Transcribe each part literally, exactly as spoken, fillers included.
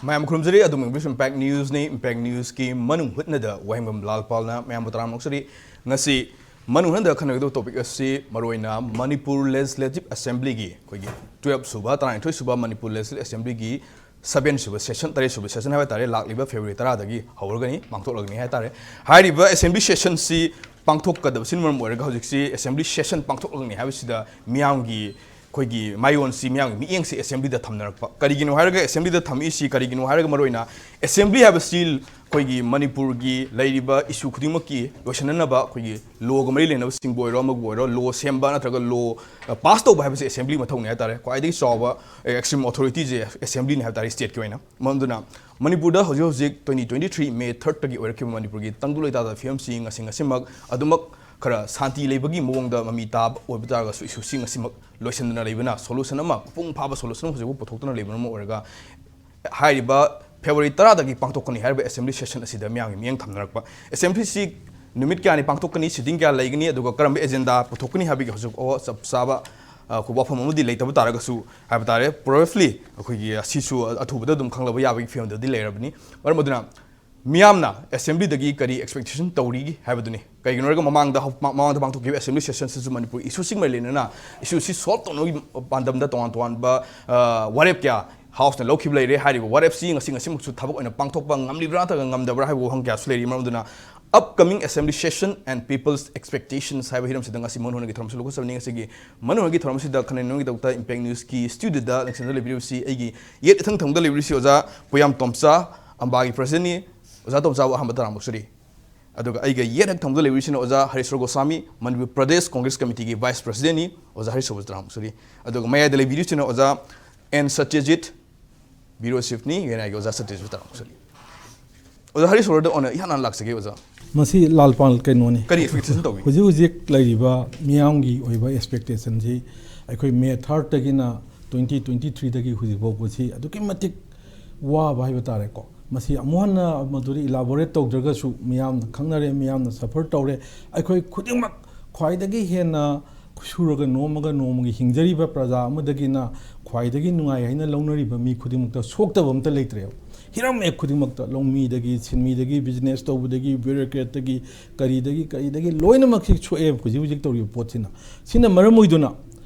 ꯃꯌꯥꯝ ꯈꯨꯔꯨꯝꯖꯔꯤ꯫ ꯑꯗꯨꯝ English Impact Newsꯅꯤ꯫ Impact Newsꯀꯤ ꯃꯅꯨꯡ ꯍꯨꯠꯅꯗ ꯋꯥꯍꯦꯡꯕꯝ ꯂꯥꯜ ꯄꯥꯜꯅ ꯃꯌꯥꯝꯕꯨ ꯇꯔꯥꯝꯅ ꯑꯣꯛꯆꯔꯤ꯫ ꯉꯁꯤ ꯃꯅꯨꯡ ꯍꯨꯠꯅꯗ ꯈꯟꯅꯒꯗꯧꯕ topic ꯑꯁꯤ ꯃꯔꯨꯑꯣꯏꯅ ꯃꯅꯤꯄꯨꯔ Legislative Assemblyꯒꯤ ꯑꯩꯈꯣꯏꯒꯤ twelve ꯁꯨꯕ, ꯇꯔꯥꯅꯤꯊꯣꯏ ꯁꯨꯕ ꯃꯅꯤꯄꯨꯔ Legislative Assemblyꯒꯤ seven ꯁꯨꯕ session, ꯇꯔꯦꯠ ꯁꯨꯕ session ꯍꯥꯏꯕ ꯇꯥꯔꯦ, ꯂꯥꯛꯂꯤꯕ February ꯇꯔꯥꯗꯒꯤ ꯍꯧꯔꯒꯅꯤ, ꯄꯥꯡꯊꯣꯛꯂꯒꯅꯤ ꯍꯥꯏ ꯇꯥꯔꯦ꯫ ꯍꯥꯏꯔꯤꯕ assembly sessionꯁꯤ ꯄꯥꯡꯊꯣꯛꯀꯗꯕꯁꯤꯅ ꯃꯔꯝ ꯑꯣꯏꯔꯒ ꯍꯧꯖꯤꯛꯁꯤ assembly session ꯄꯥꯡꯊꯣꯛꯂꯒꯅꯤ ꯍꯥꯏꯕꯁꯤꯗ ꯃꯤꯌꯥꯝꯒꯤ ꯑꯩꯈꯣꯏꯒꯤ ꯃꯥꯏꯑꯣꯟꯁꯤ, ꯃꯤꯌꯥꯝꯒꯤ ꯃꯤꯠꯌꯦꯡꯁꯤ assemblyꯗ ꯊꯝꯅꯔꯛꯄ꯫ ꯀꯔꯤꯒꯤꯅꯣ ꯍꯥꯏꯔꯒ assemblyꯗ ꯊꯝꯃꯛꯏꯁꯤ ꯀꯔꯤꯒꯤꯅꯣ ꯍꯥꯏꯔꯒ ꯃꯔꯨꯑꯣꯏꯅ assembly ꯍꯥꯏꯕꯁꯤ ꯑꯩꯈꯣꯏꯒꯤ ꯃꯅꯤꯄꯨꯔꯒꯤ ꯂꯩꯔꯤꯕ issue ꯈꯨꯗꯤꯡꯃꯛꯀꯤ ꯂꯣꯏꯁꯤꯟꯅꯅꯕ ꯑꯩꯈꯣꯏꯒꯤ lawꯒ ꯃꯔꯤ ꯂꯩꯅꯕꯁꯤꯡꯕꯨ ꯑꯣꯏꯔꯣ, ꯑꯃꯕꯨ ꯑꯣꯏꯔꯣ, law ꯁꯦꯝꯕ ꯅꯠꯇ꯭ꯔꯒ law pass ꯇꯧꯕ ꯍꯥꯏꯕꯁꯤ assembly ꯃꯊꯧꯅꯤ ꯍꯥꯏ ꯇꯥꯔꯦ꯫ ꯈ꯭ꯋꯥꯏꯗꯒꯤ ꯆꯥꯎꯕ extreme authorityꯁꯦ assemblyꯅꯤ ꯍꯥꯏ ꯇꯥꯔꯦ stateꯀꯤ ꯑꯣꯏꯅ꯫ ꯃꯔꯝ ꯑꯗꯨꯅ ꯃꯅꯤꯄꯨꯔꯗ ꯍꯧꯖꯤꯛ ꯍꯧꯖꯤꯛ twenty twenty three May thirdꯇꯒꯤ ꯑꯣꯏꯔꯛꯈꯤꯕ ꯃꯅꯤꯄꯨꯔꯒꯤ ꯇꯪꯗꯨ ꯂꯩꯇꯥꯗ ꯐꯤꯕꯝꯁꯤ ꯉꯁꯤ ꯉꯁꯤꯃꯛ ꯑꯗꯨꯃꯛ ꯈꯔ ꯁꯥꯟꯇꯤ ꯂꯩꯕꯒꯤ ꯃꯑꯣꯡꯗ ꯃꯃꯤ ꯇꯥꯕ ꯑꯣꯏꯕ ꯇꯥꯔꯒꯁꯨ, issueꯁꯤ ꯉꯁꯤꯃꯛ ꯂꯣꯏꯁꯤꯟꯗꯅ ꯂꯩꯕꯅ, solution ꯑꯃ, ꯃꯄꯨꯡ ꯐꯥꯕ solution ꯑꯃ ꯍꯧꯖꯤꯛꯐꯥꯎ ꯄꯨꯊꯣꯛꯇꯅ ꯂꯩꯕꯅ ꯃꯔꯝ ꯑꯣꯏꯔꯒ, ꯍꯥꯏꯔꯤꯕ February ꯇꯔꯥꯗꯒꯤ ꯄꯥꯡꯊꯣꯛꯀꯅꯤ ꯍꯥꯏꯔꯤꯕ assembly session ꯑꯁꯤꯗ ꯃꯤꯌꯥꯝꯒꯤ ꯃꯤꯠꯌꯦꯡ ꯊꯝꯅꯔꯛꯄ꯫ Assemblyꯁꯤ ꯅꯨꯃꯤꯠ ꯀꯌꯥꯅꯤ ꯄꯥꯡꯊꯣꯛꯀꯅꯤ, sitting ꯀꯌꯥ ꯂꯩꯒꯅꯤ, ꯑꯗꯨꯒ ꯀꯔꯝꯕ agenda ꯄꯨꯊꯣꯛꯀꯅꯤ ꯍꯥꯏꯕꯒꯤ ꯍꯧꯖꯤꯛ ꯐꯥꯎꯕ ꯆꯞ ꯆꯥꯕ, ꯑ, ꯑꯩꯈꯣꯏ ꯋꯥꯐꯝ ꯑꯃꯗꯤ ꯂꯩꯇꯕ ꯇꯥꯔꯒꯁꯨ ꯍꯥꯏꯕ ꯇꯥꯔꯦ, probably ꯑꯩꯈꯣꯏꯒꯤ ꯑꯁꯤꯁꯨ ꯑꯊꯨꯕꯗ ꯑꯗꯨꯝ ꯈꯪꯂꯕ ꯌꯥꯕꯒꯤ ꯐꯤꯕꯝꯗꯗꯤ ꯂꯩꯔꯕꯅꯤ꯫ ꯃꯔꯝ ꯑꯗꯨꯅ ꯃꯤꯌꯥꯝꯅ assemblyꯗꯒꯤ ꯀꯔꯤ expectation ꯇꯧꯔꯤ ꯍꯥꯏꯕꯗꯨꯅꯤ꯫ ꯀꯩꯒꯤꯅꯣ ꯍꯥꯏꯔꯒ ꯃꯃꯥꯡꯗ ꯍꯧ-, ꯃ-, ꯃꯃꯥꯡꯗ ꯄꯥꯡꯊꯣꯛꯈꯤꯕ assembly sessionꯁꯤꯁꯨ ꯃꯅꯤꯄꯨꯔ issueꯁꯤꯡ ꯃꯔꯤ ꯂꯩꯅꯅ issueꯁꯤ solve ꯇꯧꯅꯕꯒꯤ ꯄꯥꯟꯗꯝꯗ ꯇꯣꯉꯥꯟ ꯇꯣꯉꯥꯟꯕ, ꯑ, ꯋꯥꯔꯦꯞ ꯀꯌꯥ Houseꯅ ꯂꯧꯈꯤꯕ ꯂꯩꯔꯦ꯫ ꯍꯥꯏꯔꯤꯕ ꯋꯥꯔꯦꯞꯁꯤ ꯉꯁꯤ ꯉꯁꯤꯃꯛꯁꯨ ꯊꯕꯛ ꯑꯣꯏꯅ ꯄꯥꯡꯊꯣꯛꯄ ꯉꯝꯂꯤꯕ꯭ꯔꯥ ꯅꯠꯇ꯭ꯔꯒ ꯉꯝꯗꯕ꯭ꯔꯥ ꯍꯥꯏꯕ ꯋꯥꯍꯪ ꯀꯌꯥꯁꯨ ꯂꯩꯔꯤ꯫ ꯃꯔꯝ ꯑꯗꯨꯅ upcoming assembly session and people's expectations ꯍꯥꯏꯕ ꯍꯤꯔꯝꯁꯤꯗ ꯉꯁꯤ ꯃꯅꯨꯡ ꯍꯨꯠꯅꯒꯤ ꯊꯧꯔꯝꯁꯤ ꯂꯧꯈꯠꯆꯕꯅꯤ꯫ ꯉꯁꯤꯒꯤ ꯃꯅꯨꯡ ꯍꯨꯠꯅꯒꯤ ꯊꯧꯔꯝꯁꯤꯗ ꯈꯟꯅ ꯅꯩꯅꯕꯒꯤꯗꯃꯛꯇ Impact Newsꯀꯤ studioꯗ ꯂꯦꯡꯁꯤꯟꯗꯨꯅ ꯂꯩꯕꯤꯔꯤꯕꯁꯤ ꯑꯩꯒꯤ ꯌꯦꯠ ꯏꯊꯪ ꯊꯪꯕꯗ ꯂꯩꯕꯤꯔꯤꯁꯤ ꯑꯣꯖꯥ ꯄꯣꯌꯥꯝ ꯇꯣꯝꯆꯥ, ꯑꯝꯕꯥꯒꯤ presidentꯅꯤ꯫ ꯑꯣꯖꯥ ꯇꯣꯝꯆꯥꯕꯨ ꯑꯍꯥꯟꯕ ꯇꯔꯥꯝꯅ ꯑꯣꯛꯆꯔꯤ꯫ ꯑꯗꯨꯒ ꯑꯩꯒ ꯌꯦꯠ ꯍꯦꯛ ꯊꯪꯕꯗ ꯂꯩꯕꯤꯔꯤꯁꯤꯅ ꯑꯣꯖꯥ ꯍꯔꯤꯁ꯭ꯋꯔ ꯒꯣꯁ꯭ꯋꯥꯃꯤ, ꯃꯅꯤꯄꯨꯔ ꯄ꯭ꯔꯗꯦꯁ ꯀꯣꯡꯒ꯭ꯔꯦꯁ ꯀꯃꯤꯇꯤꯒꯤ vice presidentꯅꯤ꯫ ꯑꯣꯖꯥ ꯍꯔꯤꯁ꯭ꯋꯔꯕꯨꯁꯨ ꯇꯔꯥꯝꯅ ꯑꯣꯛꯆꯔꯤ꯫ ꯑꯗꯨꯒ ꯃꯌꯥꯏꯗ ꯂꯩꯕꯤꯔꯤꯁꯤꯅ ꯑꯣꯖꯥ ꯑꯦꯟ ꯁꯇ꯭ꯌꯖꯤꯠ, bureau chiefꯅꯤ, ꯌꯦꯅꯥꯏꯒꯤ ꯑꯣꯖꯥ ꯁꯇ꯭ꯌꯖꯤꯠ ꯇꯔꯥꯝꯅ ꯑꯣꯛꯆꯔꯤ꯫ ꯑꯣꯖꯥ ꯍꯔꯤꯁ꯭ꯋꯔꯗ ꯑꯣꯏꯅ ꯏꯍꯥꯟ ꯍꯥꯟꯅ ꯂꯥꯛꯆꯒꯦ ꯑꯣꯖꯥ꯫ ꯃꯁꯤ ꯂꯥꯜ ꯄꯥꯜ ꯀꯩꯅꯣꯅꯤ꯫ ꯀꯔꯤ expectation ꯇꯧꯏ? ꯍꯧꯖꯤꯛ ꯍꯧꯖꯤꯛ ꯂꯩꯔꯤꯕ ꯃꯤꯌꯥꯝꯒꯤ ꯑꯣꯏꯕ expectationꯁꯤ ꯑꯩꯈꯣꯏ May thirdꯇꯒꯤꯅ twenty twenty threeꯗꯒꯤ ꯍꯧꯖꯤꯛ ꯐꯥꯎꯕꯁꯤ ꯑꯗꯨꯛꯀꯤ ꯃꯇꯤꯛ ꯋꯥꯕ ꯍꯥꯏꯕ ꯇꯥꯔꯦꯀꯣ꯫ ꯃꯁꯤ ꯑꯃꯨꯛ ꯍꯟꯅ ꯃꯗꯨꯗ elaborate ꯇꯧꯗ꯭ꯔꯒꯁꯨ ꯃꯤꯌꯥꯝꯅ ꯈꯪꯅꯔꯦ, ꯃꯤꯌꯥꯝꯅ suffer ꯇꯧꯔꯦ꯫ ꯑꯩꯈꯣꯏ ꯈꯨꯗꯤꯡꯃꯛ ꯈ꯭ꯋꯥꯏꯗꯒꯤ ꯍꯦꯟꯅ ꯁꯨꯔꯒ ꯅꯣꯝꯃꯒ ꯅꯣꯡꯃꯒꯤ ꯍꯤꯡꯖꯔꯤꯕ ꯄ꯭ꯔꯖꯥ ꯑꯃꯗꯒꯤꯅ ꯈ꯭ꯋꯥꯏꯗꯒꯤ ꯅꯨꯡꯉꯥꯏ ꯍꯥꯏꯅ ꯂꯧꯅꯔꯤꯕ ꯃꯤ ꯈꯨꯗꯤꯡꯃꯛꯇ ꯁꯣꯛꯇꯕ ꯑꯝꯇ ꯂꯩꯇ꯭ꯔꯦꯕ꯫ ꯍꯤꯔꯝ ꯍꯦꯛ ꯈꯨꯗꯤꯡꯃꯛꯇ, ꯂꯧꯃꯤꯗꯒꯤ, ꯁꯤꯟꯃꯤꯗꯒꯤ, ꯕꯤꯖꯤꯅꯦꯁ ꯇꯧꯕꯗꯒꯤ, ꯕ꯭ꯌꯨꯔꯣꯀ꯭ꯔꯦꯠꯇꯒꯤ, ꯀꯔꯤꯗꯒꯤ ꯀꯔꯤꯗꯒꯤ ꯂꯣꯏꯅꯃꯛꯁꯤ ꯁꯣꯛꯑꯦ ꯍꯧꯖꯤꯛ ꯍꯧꯖꯤꯛ ꯇꯧꯔꯤꯕ ꯄꯣꯠꯁꯤꯅ꯫ ꯁꯤꯅ ꯃꯔꯝ ꯑꯣꯏꯗꯨꯅ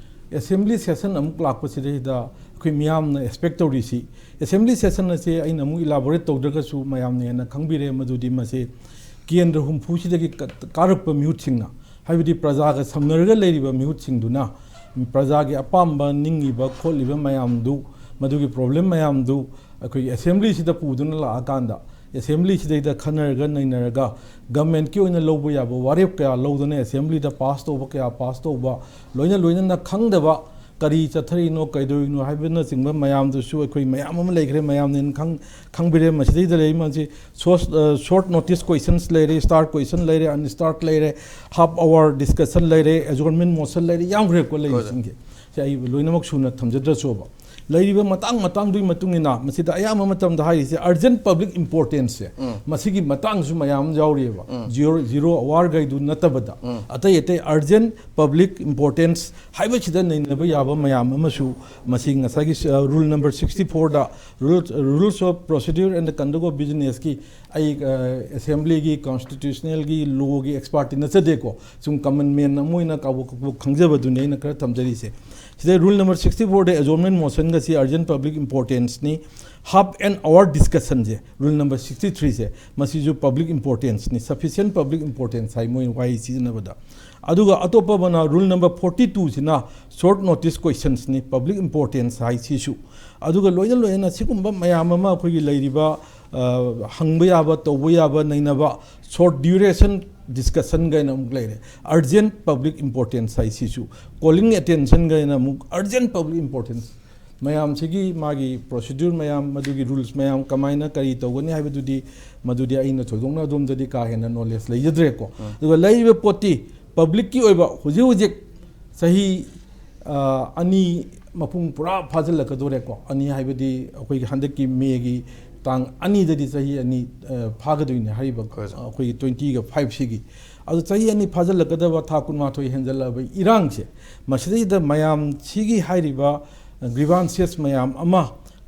ꯑꯦꯁꯦꯝꯕ꯭ꯂꯤ ꯁꯦꯁꯟ ꯑꯃꯨꯛ ꯂꯥꯛꯄꯁꯤꯗꯩꯗ ꯑꯩꯈꯣꯏ ꯃꯤꯌꯥꯝꯅ ꯑꯦꯛꯁꯄꯦꯛ ꯇꯧꯔꯤꯁꯤ, ꯑꯦꯁꯦꯝꯕ꯭ꯂꯤ ꯁꯦꯁꯟ ꯑꯁꯤ ꯑꯩꯅ ꯑꯃꯨꯛ ꯏꯂꯥꯕꯣꯔꯦꯠ ꯇꯧꯗ꯭ꯔꯒꯁꯨ ꯃꯌꯥꯝꯅ ꯍꯦꯟꯅ ꯈꯪꯕꯤꯔꯦ, ꯃꯗꯨꯗꯤ ꯃꯁꯤ ꯀꯦꯟꯗ꯭ꯔ ꯍꯨꯝꯐꯨꯁꯤꯗꯒꯤ ꯀ-, ꯀꯥꯔꯛꯄ ꯃꯤꯍꯨꯠꯁꯤꯡꯅ, ꯍꯥꯏꯕꯗꯤ ꯄ꯭ꯔꯖꯥꯒ ꯁꯝꯅꯔꯒ ꯂꯩꯔꯤꯕ ꯃꯤꯍꯨꯠꯁꯤꯡꯗꯨꯅ ꯄ꯭ꯔꯖꯥꯒꯤ ꯑꯄꯥꯝꯕ ꯅꯤꯡꯉꯤꯕ ꯈꯣꯠꯂꯤꯕ ꯃꯌꯥꯝꯗꯨ, ꯃꯗꯨꯒꯤ ꯄ꯭ꯔꯣꯕ꯭ꯂꯦꯝ ꯃꯌꯥꯝꯗꯨ ꯑꯩꯈꯣꯏꯒꯤ ꯑꯦꯁꯦꯝꯕ꯭ꯂꯤꯁꯤꯗ ꯄꯨꯗꯨꯅ ꯂꯥꯛꯑꯀꯥꯟꯗ, ꯑꯦꯁꯦꯝꯕ꯭ꯂꯤꯁꯤꯗꯩꯗ ꯈꯟꯅꯔꯒ ꯅꯩꯅꯔꯒ ꯒꯃꯦꯟꯠꯀꯤ ꯑꯣꯏꯅ ꯂꯧꯕ ꯌꯥꯕ ꯋꯥꯔꯦꯞ ꯀꯌꯥ ꯂꯧꯗꯨꯅ, ꯑꯦꯁꯦꯝꯕ꯭ꯂꯤꯗ ꯄꯥꯁ ꯇꯧꯕ ꯀꯌꯥ ꯄꯥꯁ ꯇꯧꯕ, ꯂꯣꯏꯅ ꯂꯣꯏꯅꯅ ꯈꯪꯗꯕ ꯀꯔꯤ ꯆꯠꯊꯔꯤꯅꯣ, ꯀꯩꯗꯧꯔꯤꯅꯣ ꯍꯥꯏꯕꯅꯆꯤꯡꯕ ꯃꯌꯥꯝꯗꯨꯁꯨ ꯑꯩꯈꯣꯏ ꯃꯌꯥꯝ ꯑꯃ ꯂꯩꯈ꯭ꯔꯦ, ꯃꯌꯥꯝꯅ ꯍꯦꯟꯅ ꯈꯪ-, ꯈꯪꯕꯤꯔꯦ꯫ ꯃꯁꯤꯗꯩꯗ ꯂꯩꯔꯤ ꯃꯌꯥꯝꯁꯤ ꯁꯣꯔꯠ, ꯑ, ꯁꯣꯔꯠ ꯅꯣꯇꯤꯁ ꯀꯣꯏꯁꯟꯁ ꯂꯩꯔꯦ, ꯁ꯭ꯇꯥꯔ ꯀꯣꯏꯁꯟ ꯂꯩꯔꯦ, ꯑꯟꯁ꯭ꯇꯥꯔ ꯂꯩꯔꯦ, ꯍꯥꯐ ꯑꯋꯥꯔ ꯗꯤꯁꯀꯁꯟ ꯂꯩꯔꯦ, ꯑꯦꯖꯣꯔꯟꯃꯦꯟ ꯃꯣꯁꯟ ꯂꯩꯔꯦ, ꯌꯥꯝꯈ꯭ꯔꯦꯀꯣ ꯂꯩꯔꯤꯁꯤꯡꯁꯦ꯫ ꯁꯤ ꯑꯩ ꯂꯣꯏꯅꯃꯛ ꯁꯨꯅ ꯊꯝꯖꯗ꯭ꯔꯁꯨꯕ꯫ ꯂꯩꯔꯤꯕ ꯃꯇꯥꯡ ꯃꯇꯥꯡꯗꯨꯒꯤ ꯃꯇꯨꯡ ꯏꯟꯅ ꯃꯁꯤꯗ ꯑꯌꯥꯝꯕ ꯃꯇꯝꯗ ꯍꯥꯏꯔꯤꯁꯦ ꯑꯔꯖꯦꯟꯠ ꯄꯕ꯭ꯂꯤꯛ ꯏꯝꯄꯣꯔꯇꯦꯟꯁꯁꯦ, ꯎꯝ꯫ ꯃꯁꯤꯒꯤ ꯃꯇꯥꯡꯁꯨ ꯃꯌꯥꯝ ꯑꯃ ꯌꯥꯎꯔꯤꯑꯕ꯫ ꯎꯝ꯫ ꯖꯤꯑꯣ-, ꯖꯤꯔꯣ ꯑꯋꯥꯔꯈꯩꯗꯨ ꯅꯠꯇꯕꯗ, ꯎꯝ꯫ ꯑꯇꯩ ꯑꯇꯩ ꯑꯔꯖꯦꯟꯠ ꯄꯕ꯭ꯂꯤꯛ ꯏꯝꯄꯣꯔꯇꯦꯟꯁ ꯍꯥꯏꯕꯁꯤꯗ ꯅꯩꯅꯕ ꯌꯥꯕ ꯃꯌꯥꯝ ꯑꯃꯁꯨ ꯃꯁꯤ ꯉꯁꯥꯏꯒꯤ, ꯑ, ꯔꯨꯜ ꯅꯝꯕꯔ ꯁꯤꯛꯁꯇꯤ ꯐꯣꯔꯗ, Rules, Rules of Procedure and the Conduct of Businessꯀꯤ ꯑꯩ, ꯑ, ꯑꯦꯁꯦꯝꯕ꯭ꯂꯤꯒꯤ, ꯀꯣꯟꯁꯇꯤꯇ꯭ꯌꯨꯁꯅꯦꯜꯒꯤ, ꯂꯣꯒꯤ ꯑꯦꯛꯁꯄꯥꯔꯠꯇꯤ ꯅꯠꯆꯗꯦꯀꯣ꯫ ꯁꯨꯝ ꯀꯃꯟ ꯃꯦꯟ ꯑꯃ ꯑꯣꯏꯅ ꯀꯥꯕꯣꯛ ꯀꯥꯕꯣꯛ ꯈꯪꯖꯕꯗꯨꯅꯤ ꯑꯩꯅ ꯈꯔ ꯊꯝꯖꯔꯤꯁꯦ꯫ ꯁꯤꯗ ꯔꯨꯜ ꯅꯝꯕꯔ ꯁꯤꯛꯁꯇꯤ ꯐꯣꯔꯗ ꯑꯦꯖꯣꯔꯟꯃꯦꯟ ꯃꯣꯁꯟꯒꯁꯤ ꯑꯔꯖꯦꯟꯠ ꯄꯕ꯭ꯂꯤꯛ ꯏꯝꯄꯣꯔꯇꯦꯟꯁꯅꯤ꯫ ꯍꯥꯐ ꯑꯦꯟ ꯑꯋꯥꯔ ꯗꯤꯁꯀꯁꯟꯁꯦ, ꯔꯨꯜ ꯅꯝꯕꯔ ꯁꯤꯛꯁꯇꯤ ꯊ꯭ꯔꯤꯁꯦ, ꯃꯁꯤꯁꯨ ꯄꯕ꯭ꯂꯤꯛ ꯏꯝꯄꯣꯔꯇꯦꯟꯁꯅꯤ, ꯁꯐꯤꯁꯤꯌꯦꯟꯠ ꯄꯕ꯭ꯂꯤꯛ ꯏꯝꯄꯣꯔꯇꯦꯟꯁ ꯍꯥꯏ ꯃꯣꯏ ꯋꯥꯍꯩ ꯁꯤꯖꯤꯟꯅꯕꯗ꯫ ꯑꯗꯨꯒ ꯑꯇꯣꯞꯄ ꯑꯃꯅ ꯔꯨꯜ ꯅꯝꯕꯔ ꯐꯣꯔꯇꯤ ꯇꯨꯁꯤꯅ ꯁꯣꯔꯠ ꯅꯣꯇꯤꯁ ꯀꯣꯏꯁꯟꯁꯅꯤ, ꯄꯕ꯭ꯂꯤꯛ ꯏꯝꯄꯣꯔꯇꯦꯟꯁ ꯍꯥꯏ ꯁꯤꯁꯨ꯫ ꯑꯗꯨꯒ ꯂꯣꯏꯅ ꯂꯣꯏꯅꯅ ꯁꯤꯒꯨꯝꯕ ꯃꯌꯥꯝ ꯑꯃ ꯑꯩꯈꯣꯏꯒꯤ ꯂꯩꯔꯤꯕ, ꯑ, ꯍꯪꯕ ꯌꯥꯕ, ꯇꯧꯕ ꯌꯥꯕ, ꯅꯩꯅꯕ, ꯁꯣꯔꯠ ꯗ꯭ꯌꯨꯔꯦꯁꯟ ꯗꯤꯁꯀꯁꯟ ꯀꯥꯏꯅ ꯑꯃꯨꯛ ꯂꯩꯔꯦ꯫ ꯑꯔꯖꯦꯟꯠ ꯄꯕ꯭ꯂꯤꯛ ꯏꯝꯄꯣꯔꯇꯦꯟꯁ ꯍꯥꯏ ꯁꯤꯁꯨ꯫ ꯀꯣꯂꯤꯡ ꯑꯦꯇꯦꯟꯁꯟ ꯀꯥꯏꯅ ꯑꯃꯨꯛ ꯑꯔꯖꯦꯟꯠ ꯄꯕ꯭ꯂꯤꯛ ꯏꯝꯄꯣꯔꯇꯦꯟꯁ꯫ ꯃꯌꯥꯝꯁꯤꯒꯤ ꯃꯥꯒꯤ ꯄ꯭ꯔꯣꯁꯤꯗ꯭ꯌꯨꯔ ꯃꯌꯥꯝ, ꯃꯗꯨꯒꯤ ꯔꯨꯜꯁ ꯃꯌꯥꯝ ꯀꯃꯥꯏꯅ ꯀꯔꯤ ꯇꯧꯒꯅꯤ ꯍꯥꯏꯕꯗꯨꯗꯤ, ꯃꯗꯨꯗꯤ ꯑꯩꯅ ꯊꯣꯏꯗꯣꯛꯅ ꯑꯗꯣꯝꯗꯗꯤ ꯀꯥ ꯍꯦꯟꯅ ꯅꯣꯂꯦꯖ ꯂꯩꯖꯗ꯭ꯔꯦꯀꯣ꯫ ꯎꯝ꯫ ꯑꯗꯨꯒ ꯂꯩꯔꯤꯕ ꯄꯣꯠꯇꯤ ꯄꯕ꯭ꯂꯤꯛꯀꯤ ꯑꯣꯏꯕ ꯍꯧꯖꯤꯛ ꯍꯧꯖꯤꯛ ꯆꯍꯤ, ꯑ, ꯑꯅꯤ ꯃꯄꯨꯡ ꯄꯨꯔꯥ ꯐꯥꯖꯤꯜꯂꯛꯀꯗꯣꯔꯦꯀꯣ꯫ ꯑꯅꯤ ꯍꯥꯏꯕꯗꯤ ꯑꯩꯈꯣꯏꯒꯤ ꯍꯟꯗꯛꯀꯤ ꯃꯦꯒꯤ ꯇꯥꯡ ꯑꯅꯤꯗꯗꯤ ꯆꯍꯤ ꯑꯅꯤ, ꯑ, ꯐꯥꯒꯗꯣꯏꯅꯦ ꯍꯥꯏꯔꯤꯕ, ꯍꯣꯏ, ꯁꯥꯔ꯫ ꯑ, ꯑꯩꯈꯣꯏꯒꯤ twenty-five ꯁꯤꯒꯤ꯫ ꯑꯗꯨ ꯆꯍꯤ ꯑꯅꯤ ꯐꯥꯖꯤꯜꯂꯛꯀꯗꯕ ꯊꯥ ꯀꯨꯟꯃꯥꯊꯣꯏ ꯍꯦꯟꯖꯜꯂꯛꯑꯕ ꯏꯔꯥꯡꯁꯦ, ꯃꯁꯤꯗꯩꯗ ꯃꯌꯥꯝ ꯁꯤꯒꯤ ꯍꯥꯏꯔꯤꯕ grievances ꯃꯌꯥꯝ ꯑꯃ,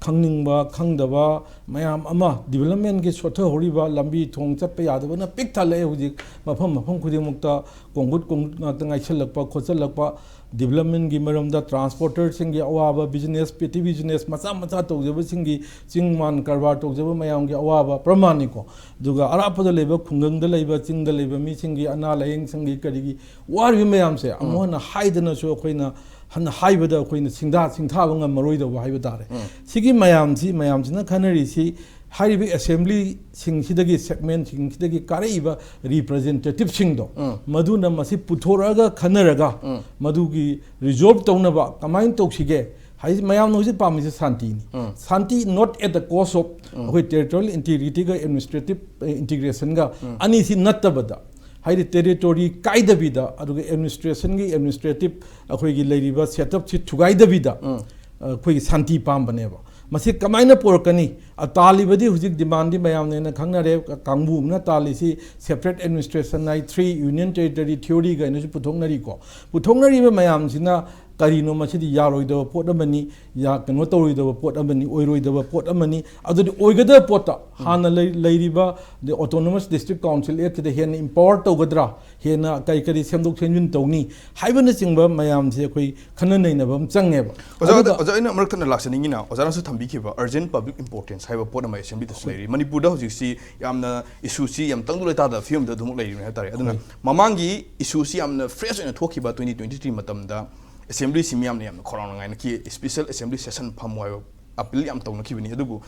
ꯈꯪꯅꯤꯡꯕ, ꯈꯪꯗꯕ ꯃꯌꯥꯝ ꯑꯃ, developmentꯀꯤ ꯁꯣꯠꯊꯍꯧꯔꯤꯕ, ꯂꯝꯕꯤ ꯊꯣꯡ ꯆꯠꯄ ꯌꯥꯗꯕꯅ ꯄꯤꯛ ꯊꯜꯂꯛꯑꯦ ꯍꯧꯖꯤꯛ꯫ ꯃꯐꯝ ꯃꯐꯝ ꯈꯨꯗꯤꯡꯃꯛꯇ ꯀꯣꯡꯒꯨꯠ ꯀꯣꯡꯒꯨꯠ ꯉꯥꯛꯇ ꯉꯥꯏꯁꯜꯂꯛꯄ, ꯈꯣꯠꯆꯜꯂꯛꯄ, developmentꯀꯤ ꯃꯔꯝꯗ, transporterꯁꯤꯡꯒꯤ ꯑꯋꯥꯕ, business, petty business ꯃꯆꯥ ꯃꯆꯥ ꯇꯧꯖꯕꯁꯤꯡꯒꯤ, ꯆꯤꯡ ꯃꯥꯟ ꯀꯔꯕꯥꯔ ꯇꯧꯖꯕ ꯃꯌꯥꯝꯒꯤ ꯑꯋꯥꯕ ꯄ꯭ꯔꯃꯥꯟꯅꯤꯀꯣ꯫ ꯑꯗꯨꯒ ꯑꯔꯥꯞꯄꯗ ꯂꯩꯕ, ꯈꯨꯡꯒꯪꯗ ꯂꯩꯕ, ꯆꯤꯡꯗ ꯂꯩꯕ ꯃꯤꯁꯤꯡꯒꯤ, ꯑꯅꯥ ꯂꯥꯌꯦꯡꯁꯪꯒꯤ, ꯀꯔꯤꯒꯤ ꯋꯥꯔꯤꯕ ꯃꯌꯥꯝꯁꯦ ꯑꯃꯨꯛ ꯍꯟꯅ ꯍꯥꯏꯗꯅꯁꯨ, ꯑꯩꯈꯣꯏꯅ ꯍꯟꯅ ꯍꯥꯏꯕꯗ ꯑꯩꯈꯣꯏꯅ ꯁꯤꯡꯊꯥ, ꯁꯤꯡꯊꯥꯕ ꯉꯝꯃꯔꯣꯏꯗꯧꯕ ꯍꯥꯏꯕ ꯇꯥꯔꯦ꯫ ꯁꯤꯒꯤ ꯃꯌꯥꯝꯁꯤ, ꯃꯌꯥꯝꯁꯤꯅ ꯈꯟꯅꯔꯤꯁꯤ, ꯍꯥꯏꯔꯤꯕ assemblyꯁꯤꯡꯁꯤꯗꯒꯤ, segmentꯁꯤꯡꯁꯤꯗꯒꯤ ꯀꯥꯔꯛꯏꯕ representativeꯁꯤꯡꯗꯣ, ꯎꯝ꯫ ꯃꯗꯨꯅ ꯃꯁꯤ ꯄꯨꯊꯣꯔꯛꯑꯒ ꯈꯟꯅꯔꯒ, ꯎꯝ꯫ ꯃꯗꯨꯒꯤ resolve ꯇꯧꯅꯕ ꯀꯃꯥꯏꯅ ꯇꯧꯁꯤꯒꯦ? ꯍꯥꯏꯗꯤ, ꯃꯌꯥꯝꯅ ꯍꯧꯖꯤꯛ ꯄꯥꯝꯃꯤꯁꯦ ꯁꯥꯟꯇꯤꯅꯤ꯫ ꯎꯝ꯫ ꯁꯥꯟꯇꯤ not at the cost of ꯎꯝ꯫ ꯑꯩꯈꯣꯏ territorial integrityꯒ administrative, ꯑ, integrationꯒ ꯎꯝ꯫ ꯑꯅꯤꯁꯤ ꯅꯠꯇꯕꯗ, ꯍꯥꯏꯗꯤ, territory ꯀꯥꯏꯗꯕꯤꯗ, ꯑꯗꯨꯒ administrationꯒꯤ, administrative ꯑꯩꯈꯣꯏꯒꯤ ꯂꯩꯔꯤꯕ setupꯁꯤ ꯊꯨꯒꯥꯏꯗꯕꯤꯗ, ꯎꯝ꯫ ꯑ, ꯑꯩꯈꯣꯏꯒꯤ ꯁꯥꯟꯇꯤ ꯄꯥꯝꯕꯅꯦꯕ꯫ ꯃꯁꯤ ꯀꯃꯥꯏꯅ ꯄꯨꯔꯛꯀꯅꯤ? ꯑ, ꯇꯥꯜꯂꯤꯕꯗꯤ ꯍꯧꯖꯤꯛ demandꯗꯤ ꯃꯌꯥꯝꯅ ꯍꯦꯟꯅ ꯈꯪꯅꯔꯦ꯫ ꯀꯥꯡꯕꯨ ꯑꯃꯅ ꯇꯥꯜꯂꯤꯁꯤ separate administration ꯍꯥꯏ, three union territory theory ꯀꯥꯏꯅꯁꯨ ꯄꯨꯊꯣꯛꯅꯔꯤꯀꯣ꯫ ꯄꯨꯊꯣꯛꯅꯔꯤꯕ ꯃꯌꯥꯝꯁꯤꯅ ꯀꯔꯤꯅꯣ? ꯃꯁꯤꯗꯤ ꯌꯥꯔꯣꯏꯗꯕ ꯄꯣꯠ ꯑꯃꯅꯤ, ꯌꯥ-, ꯀꯩꯅꯣ ꯇꯧꯔꯣꯏꯗꯕ ꯄꯣꯠ ꯑꯃꯅꯤ, ꯑꯣꯏꯔꯣꯏꯗꯕ ꯄꯣꯠ ꯑꯃꯅꯤ꯫ ꯑꯗꯨꯗꯤ ꯑꯣꯏꯒꯗꯕ ꯄꯣꯠꯇ ꯍꯥꯟꯅ ꯂꯩ-, ꯂꯩꯔꯤꯕ the Autonomous District Council Actꯁꯤꯗ ꯍꯦꯟꯅ empower ꯇꯧꯒꯗ꯭ꯔꯥ? ꯍꯦꯟꯅ ꯀꯔꯤ ꯀꯔꯤ ꯁꯦꯝꯗꯣꯛ ꯁꯦꯝꯖꯤꯟ ꯇꯧꯅꯤ ꯍꯥꯏꯕꯅꯆꯤꯡꯕ ꯃꯌꯥꯝꯁꯦ ꯑꯩꯈꯣꯏ ꯈꯟꯅ ꯅꯩꯅꯕ ꯑꯃ ꯆꯪꯉꯦꯕ꯫ ꯑꯣꯖꯥ, ꯑꯗꯨꯒ ꯑꯣꯖꯥ, ꯑꯩꯅ ꯃꯔꯛ ꯊꯠꯅ ꯂꯥꯛꯆꯅꯤꯡꯉꯤꯅ, ꯑꯣꯖꯥꯅꯁꯨ ꯊꯝꯕꯤꯈꯤꯕ urgent public importance ꯍꯥꯏꯕ ꯄꯣꯠ ꯑꯃ assemblyꯗꯁꯨ ꯍꯣꯏ꯫ ꯂꯩꯔꯤ꯫ ꯃꯅꯤꯄꯨꯔꯗ ꯍꯧꯖꯤꯛꯁꯤ ꯌꯥꯝꯅ issueꯁꯤ ꯌꯥꯝ ꯇꯪꯗꯨ ꯂꯩꯇꯥꯗꯕ ꯐꯤꯕꯝꯗ ꯑꯗꯨꯃꯛ ꯂꯩꯔꯤꯕꯅꯤ ꯍꯥꯏꯕ ꯇꯥꯔꯦ꯫ ꯑꯗꯨꯅ ꯍꯣꯏ꯫ ꯃꯃꯥꯡꯒꯤ issueꯁꯤ ꯌꯥꯝꯅ fresh ꯑꯣꯏꯅ ꯊꯣꯛꯈꯤꯕ twenty twenty-three ꯃꯇꯝꯗ assemblyꯁꯤ ꯃꯤꯌꯥꯝꯅ ꯌꯥꯝꯅ ꯈꯧꯔꯥꯡꯅ ꯉꯥꯏꯅꯈꯤ, special assembly session ꯐꯝꯃꯨ ꯍꯥꯏꯕ appeal ꯌꯥꯝ ꯇꯧꯅꯈꯤꯕꯅꯤ꯫ ꯑꯗꯨꯕꯨ,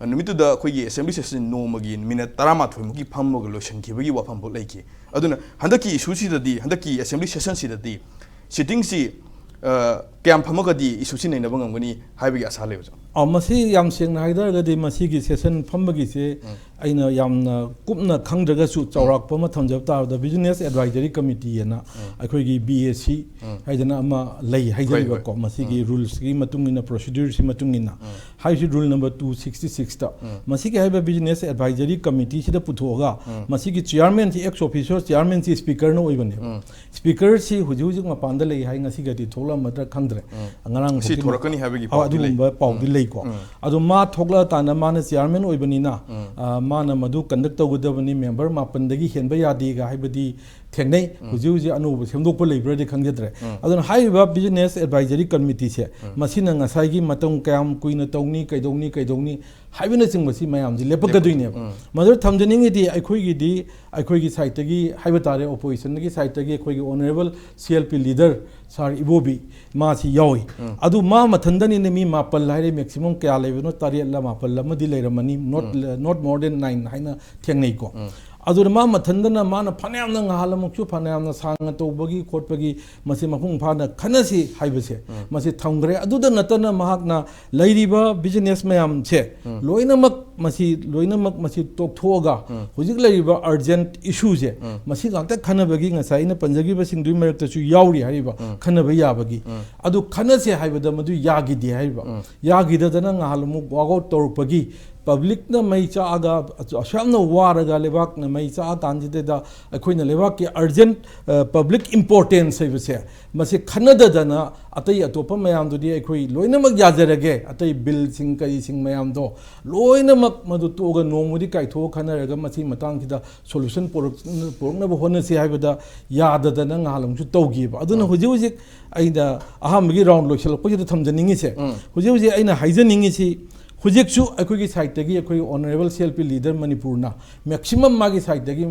ꯑ, ꯅꯨꯃꯤꯠꯇꯨꯗ ꯑꯩꯈꯣꯏꯒꯤ assembly session ꯅꯣꯡꯃꯒꯤ minute ꯇꯔꯥꯃꯥꯊꯣꯏ ꯃꯨꯛꯀꯤ ꯐꯝꯃꯒ ꯂꯣꯏꯁꯤꯟꯈꯤꯕꯒꯤ ꯋꯥꯐꯝꯐꯥꯎ ꯂꯩꯈꯤ꯫ ꯑꯗꯨꯅ ꯍꯟꯗꯛꯀꯤ issueꯁꯤꯗꯗꯤ, ꯍꯟꯗꯛꯀꯤ assembly sessionꯁꯤꯗꯗꯤ sittingꯁꯤ, ꯑ, ꯀꯌꯥꯝ ꯐꯝꯃꯒꯗꯤ issueꯁꯤ ꯅꯩꯅꯕ ꯉꯝꯒꯅꯤ ꯍꯥꯏꯕꯒꯤ ꯑꯁꯥ ꯂꯩꯕꯁꯦ? ꯑ, ꯃꯁꯤ ꯌꯥꯝ ꯁꯦꯡꯅ ꯍꯥꯏ ꯇꯥꯔꯒꯗꯤ ꯃꯁꯤꯒꯤ session ꯐꯝꯕꯒꯤꯁꯦ ꯎꯝ꯫ ꯑꯩꯅ ꯌꯥꯝꯅ ꯀꯨꯞꯅ ꯈꯪꯗ꯭ꯔꯒꯁꯨ ꯆꯥꯎꯔꯥꯛꯄ ꯑꯃ ꯊꯝꯖꯕ ꯇꯥꯔꯕꯗ Business Advisory Committee ꯍꯥꯏꯅ ꯎꯝ꯫ ꯑꯩꯈꯣꯏꯒꯤ B A C ꯎꯝ꯫ ꯍꯥꯏꯗꯅ ꯑꯃ ꯂꯩ ꯍꯣꯏ, ꯍꯥꯏꯖꯔꯤꯕꯀꯣ꯫ ꯍꯣꯏ꯫ ꯃꯁꯤꯒꯤ ꯎꯝ꯫ rulesꯀꯤ ꯃꯇꯨꯡ ꯏꯟꯅ, procedureꯁꯤ ꯃꯇꯨꯡ ꯏꯟꯅ ꯎꯝ꯫ ꯍꯥꯏꯔꯤꯁꯤ ꯔꯨꯜ ꯅꯝꯕꯔ ꯇꯨ ꯁꯤꯛꯁꯇꯤ ꯁꯤꯛꯁꯇ꯫ ꯃꯁꯤꯒꯤ ꯍꯥꯏꯔꯤꯕ ꯕꯤꯖꯤꯅꯦꯁ ꯑꯦꯗꯚꯥꯏꯖꯔꯤ ꯀꯃꯤꯇꯤꯁꯤꯗ ꯄꯨꯊꯣꯛꯑꯒ ꯃꯁꯤꯒꯤ ꯆꯤꯌꯥꯔꯃꯦꯟꯁꯤ, ꯑꯦꯛꯁ ꯑꯣꯐꯤꯁꯤꯌꯣ ꯆꯤꯌꯥꯔꯃꯦꯟꯁꯤ ꯁ꯭ꯄꯤꯀꯔꯅ ꯑꯣꯏꯕꯅꯦꯕ꯫ ꯁ꯭ꯄꯤꯀꯔꯁꯤ ꯍꯧꯖꯤꯛ ꯍꯧꯖꯤꯛ ꯃꯄꯥꯟꯗ ꯂꯩ ꯍꯥꯏ, ꯉꯁꯤꯒꯗꯤ ꯊꯣꯛꯂꯛꯑꯝꯃꯗ꯭ꯔꯥ ꯈꯪꯗ꯭ꯔꯦ꯫ ꯉꯔꯥꯡ ꯉꯁꯤ ꯊꯣꯛꯇꯤ ꯊꯣꯛ-, ꯊꯣꯔꯛꯀꯅꯤ ꯍꯥꯏꯕꯒꯤ ꯑ, ꯄꯥꯎꯗꯤ ꯂꯩ꯫ ꯑꯗꯨꯒꯨꯝꯕ ꯄꯥꯎꯗꯤ ꯂꯩꯀꯣ꯫ ꯑꯗꯣ ꯃꯥ ꯊꯣꯛꯂꯛꯑꯀꯥꯟꯗ ꯃꯥꯅ ꯆꯤꯌꯥꯔꯃꯦꯟ ꯑꯣꯏꯕꯅꯤꯅ, ꯑ, ꯃꯥꯅ ꯃꯗꯨ ꯀꯟꯗꯛ ꯇꯧꯒꯗꯕꯅꯤ, ꯃꯦꯝꯕꯔ ꯃꯥꯄꯟꯗꯒꯤ ꯍꯦꯟꯕ ꯌꯥꯗꯦꯒ ꯍꯥꯏꯕꯗꯤ ꯊꯦꯡꯅꯩ꯫ ꯍꯧꯖꯤꯛ ꯍꯧꯖꯤꯛ ꯑꯅꯧꯕ ꯁꯦꯝꯗꯣꯛꯄ ꯂꯩꯕ꯭ꯔꯗꯤ ꯈꯪꯖꯗ꯭ꯔꯦ꯫ ꯑꯗꯨꯅ ꯍꯥꯏꯔꯤꯕ ꯕꯤꯖꯤꯅꯦꯁ ꯑꯦꯗꯚꯥꯏꯖꯔꯤ ꯀꯃꯤꯇꯤꯁꯦ, ꯃꯁꯤꯅ ꯉꯁꯥꯏꯒꯤ ꯃꯇꯝ ꯀꯌꯥꯝ ꯀꯨꯏꯅ ꯇꯧꯅꯤ, ꯀꯩꯗꯧꯅꯤ, ꯀꯩꯗꯧꯅꯤ ꯍꯥꯏꯕꯅꯆꯤꯡꯕꯁꯤ ꯃꯌꯥꯝꯁꯤ ꯂꯦꯞꯄꯛꯀꯗꯣꯏꯅꯦꯕ꯫ ꯃꯗꯨꯗ ꯊꯝꯖꯅꯤꯡꯉꯤꯗꯤ, ꯑꯩꯈꯣꯏꯒꯤꯗꯤ, ꯑꯩꯈꯣꯏꯒꯤ ꯁꯥꯏꯠꯇꯒꯤ ꯍꯥꯏꯕ ꯇꯥꯔꯦ, ꯑꯣꯄꯣꯖꯤꯁꯟꯒꯤ ꯁꯥꯏꯠꯇꯒꯤ ꯑꯩꯈꯣꯏꯒꯤ honourable C L P leader ꯁꯥꯔ ꯏꯕꯣꯕꯤ, ꯃꯥꯁꯤ ꯌꯥꯎꯏ꯫ ꯑꯗꯨ ꯃꯥ ꯃꯊꯟꯗꯅꯤꯅꯦ, ꯃꯤ ꯃꯥꯄꯜ ꯍꯥꯏꯔꯦ, ꯃꯦꯛꯁꯤꯃꯝ ꯀꯌꯥ ꯂꯩꯕꯅꯣ? ꯇꯔꯦꯠꯂ ꯃꯥꯄꯜꯂ ꯑꯃꯗꯤ ꯂꯩꯔꯝꯃꯅꯤ, not, not more than nine ꯍꯥꯏꯅ ꯊꯦꯡꯅꯩꯀꯣ꯫ ꯑꯗꯨꯅ ꯃꯥ ꯃꯊꯟꯗꯅ, ꯃꯥꯅ ꯐꯅꯌꯥꯝꯅ ꯉꯍꯥꯜ ꯑꯃꯨꯛꯁꯨ ꯐꯅꯌꯥꯝꯅ ꯁꯥꯡꯅ ꯇꯧꯕꯒꯤ ꯈꯣꯠꯄꯒꯤ ꯃꯁꯤ ꯃꯄꯨꯡ ꯐꯥꯅ ꯈꯟꯅꯁꯤ ꯍꯥꯏꯕꯁꯦ, ꯃꯁꯤ ꯊꯝꯈ꯭ꯔꯦ꯫ ꯑꯗꯨꯗ ꯅꯠꯇꯅ ꯃꯍꯥꯛꯅ ꯂꯩꯔꯤꯕ ꯕꯤꯖꯤꯅꯦꯁ ꯃꯌꯥꯝꯁꯦ ꯂꯣꯏꯅꯃꯛ, ꯃꯁꯤ ꯂꯣꯏꯅꯃꯛ ꯃꯁꯤ ꯇꯣꯛꯊꯣꯛꯑꯒ ꯍꯧꯖꯤꯛ ꯂꯩꯔꯤꯕ ꯑꯔꯖꯦꯟꯠ ꯏꯁꯨꯁꯦ ꯃꯁꯤ ꯉꯥꯛꯇ ꯈꯟꯅꯕꯒꯤ, ꯉꯁꯥꯏ ꯑꯩꯅ ꯄꯟꯖꯈꯤꯕꯁꯤꯡꯗꯨꯒꯤ ꯃꯔꯛꯇꯁꯨ ꯌꯥꯎꯔꯤ ꯍꯥꯏꯔꯤꯕ, ꯈꯟꯅꯕ ꯌꯥꯕꯒꯤ꯫ ꯑꯗꯨ ꯈꯟꯅꯁꯦ ꯍꯥꯏꯕꯗ ꯃꯗꯨ ꯌꯥꯈꯤꯗꯦ ꯍꯥꯏꯔꯤꯕ꯫ ꯌꯥꯈꯤꯗꯗꯅ ꯉꯍꯥꯟ ꯑꯃꯨꯛ ꯋꯥꯛ ꯑꯥꯎꯠ ꯇꯧꯔꯛꯄꯒꯤ ꯄꯕ꯭ꯂꯤꯛꯅ ꯃꯩ ꯆꯥꯛꯑꯒ, ꯑꯁꯨꯛ ꯌꯥꯝꯅ ꯋꯥꯔꯒ, ꯂꯩꯕꯥꯛꯅ ꯃꯩ ꯆꯥꯛꯑ ꯀꯥꯟꯁꯤꯗꯩꯗ ꯑꯩꯈꯣꯏꯅ ꯂꯩꯕꯥꯛꯀꯤ ꯑꯔꯖꯦꯟꯠ, ꯑ, ꯄꯕ꯭ꯂꯤꯛ ꯏꯝꯄꯣꯔꯇꯦꯟꯁ ꯍꯥꯏꯕꯁꯦ, ꯃꯁꯤ ꯈꯟꯅꯗꯗꯅ ꯑꯇꯩ ꯑꯇꯣꯞꯄ ꯃꯌꯥꯝꯗꯨꯗꯤ ꯑꯩꯈꯣꯏ ꯂꯣꯏꯅꯃꯛ ꯌꯥꯖꯔꯒꯦ, ꯑꯇꯩ ꯕꯤꯜꯁꯤꯡ ꯀꯔꯤꯁꯤꯡ ꯃꯌꯥꯝꯗꯣ ꯂꯣꯏꯅꯃꯛ ꯃꯗꯨ ꯇꯣꯛꯑꯒ ꯅꯣꯡꯃꯗꯤ ꯀꯥꯏꯊꯣꯛꯑ ꯈꯟꯅꯔꯒ ꯃꯁꯤ ꯃꯇꯥꯡꯁꯤꯗ ꯁꯣꯂꯨꯁꯟ ꯄꯨꯔꯛ-, ꯄꯨꯔꯛꯅꯕ ꯍꯣꯠꯅꯁꯤ ꯍꯥꯏꯕꯗ ꯌꯥꯗꯗꯅ ꯉꯍꯥꯟ ꯑꯃꯨꯛꯁꯨ ꯇꯧꯈꯤꯕ꯫ ꯑꯗꯨꯅ ꯍꯧꯖꯤꯛ ꯍꯧꯖꯤꯛ ꯑꯩꯅ ꯑꯍꯥꯟꯕꯒꯤ ꯔꯥꯎꯟ ꯂꯣꯏꯁꯤꯜꯂꯛꯄꯁꯤꯗ ꯊꯝꯖꯅꯤꯡꯉꯤꯁꯦ, ꯍꯧꯖꯤꯛ ꯍꯧꯖꯤꯛ ꯑꯩꯅ ꯍꯥꯏꯖꯅꯤꯡꯉꯤꯁꯤ, ꯍꯧꯖꯤꯛꯁꯨ ꯑꯩꯈꯣꯏꯒꯤ ꯁꯥꯏꯠꯇꯒꯤ ꯑꯩꯈꯣꯏ honourable C L P leader ꯃꯅꯤꯄꯨꯔꯅ ꯃꯦꯛꯁꯤꯃꯝ ꯃꯥꯒꯤ ꯁꯥꯏꯠꯇꯒꯤ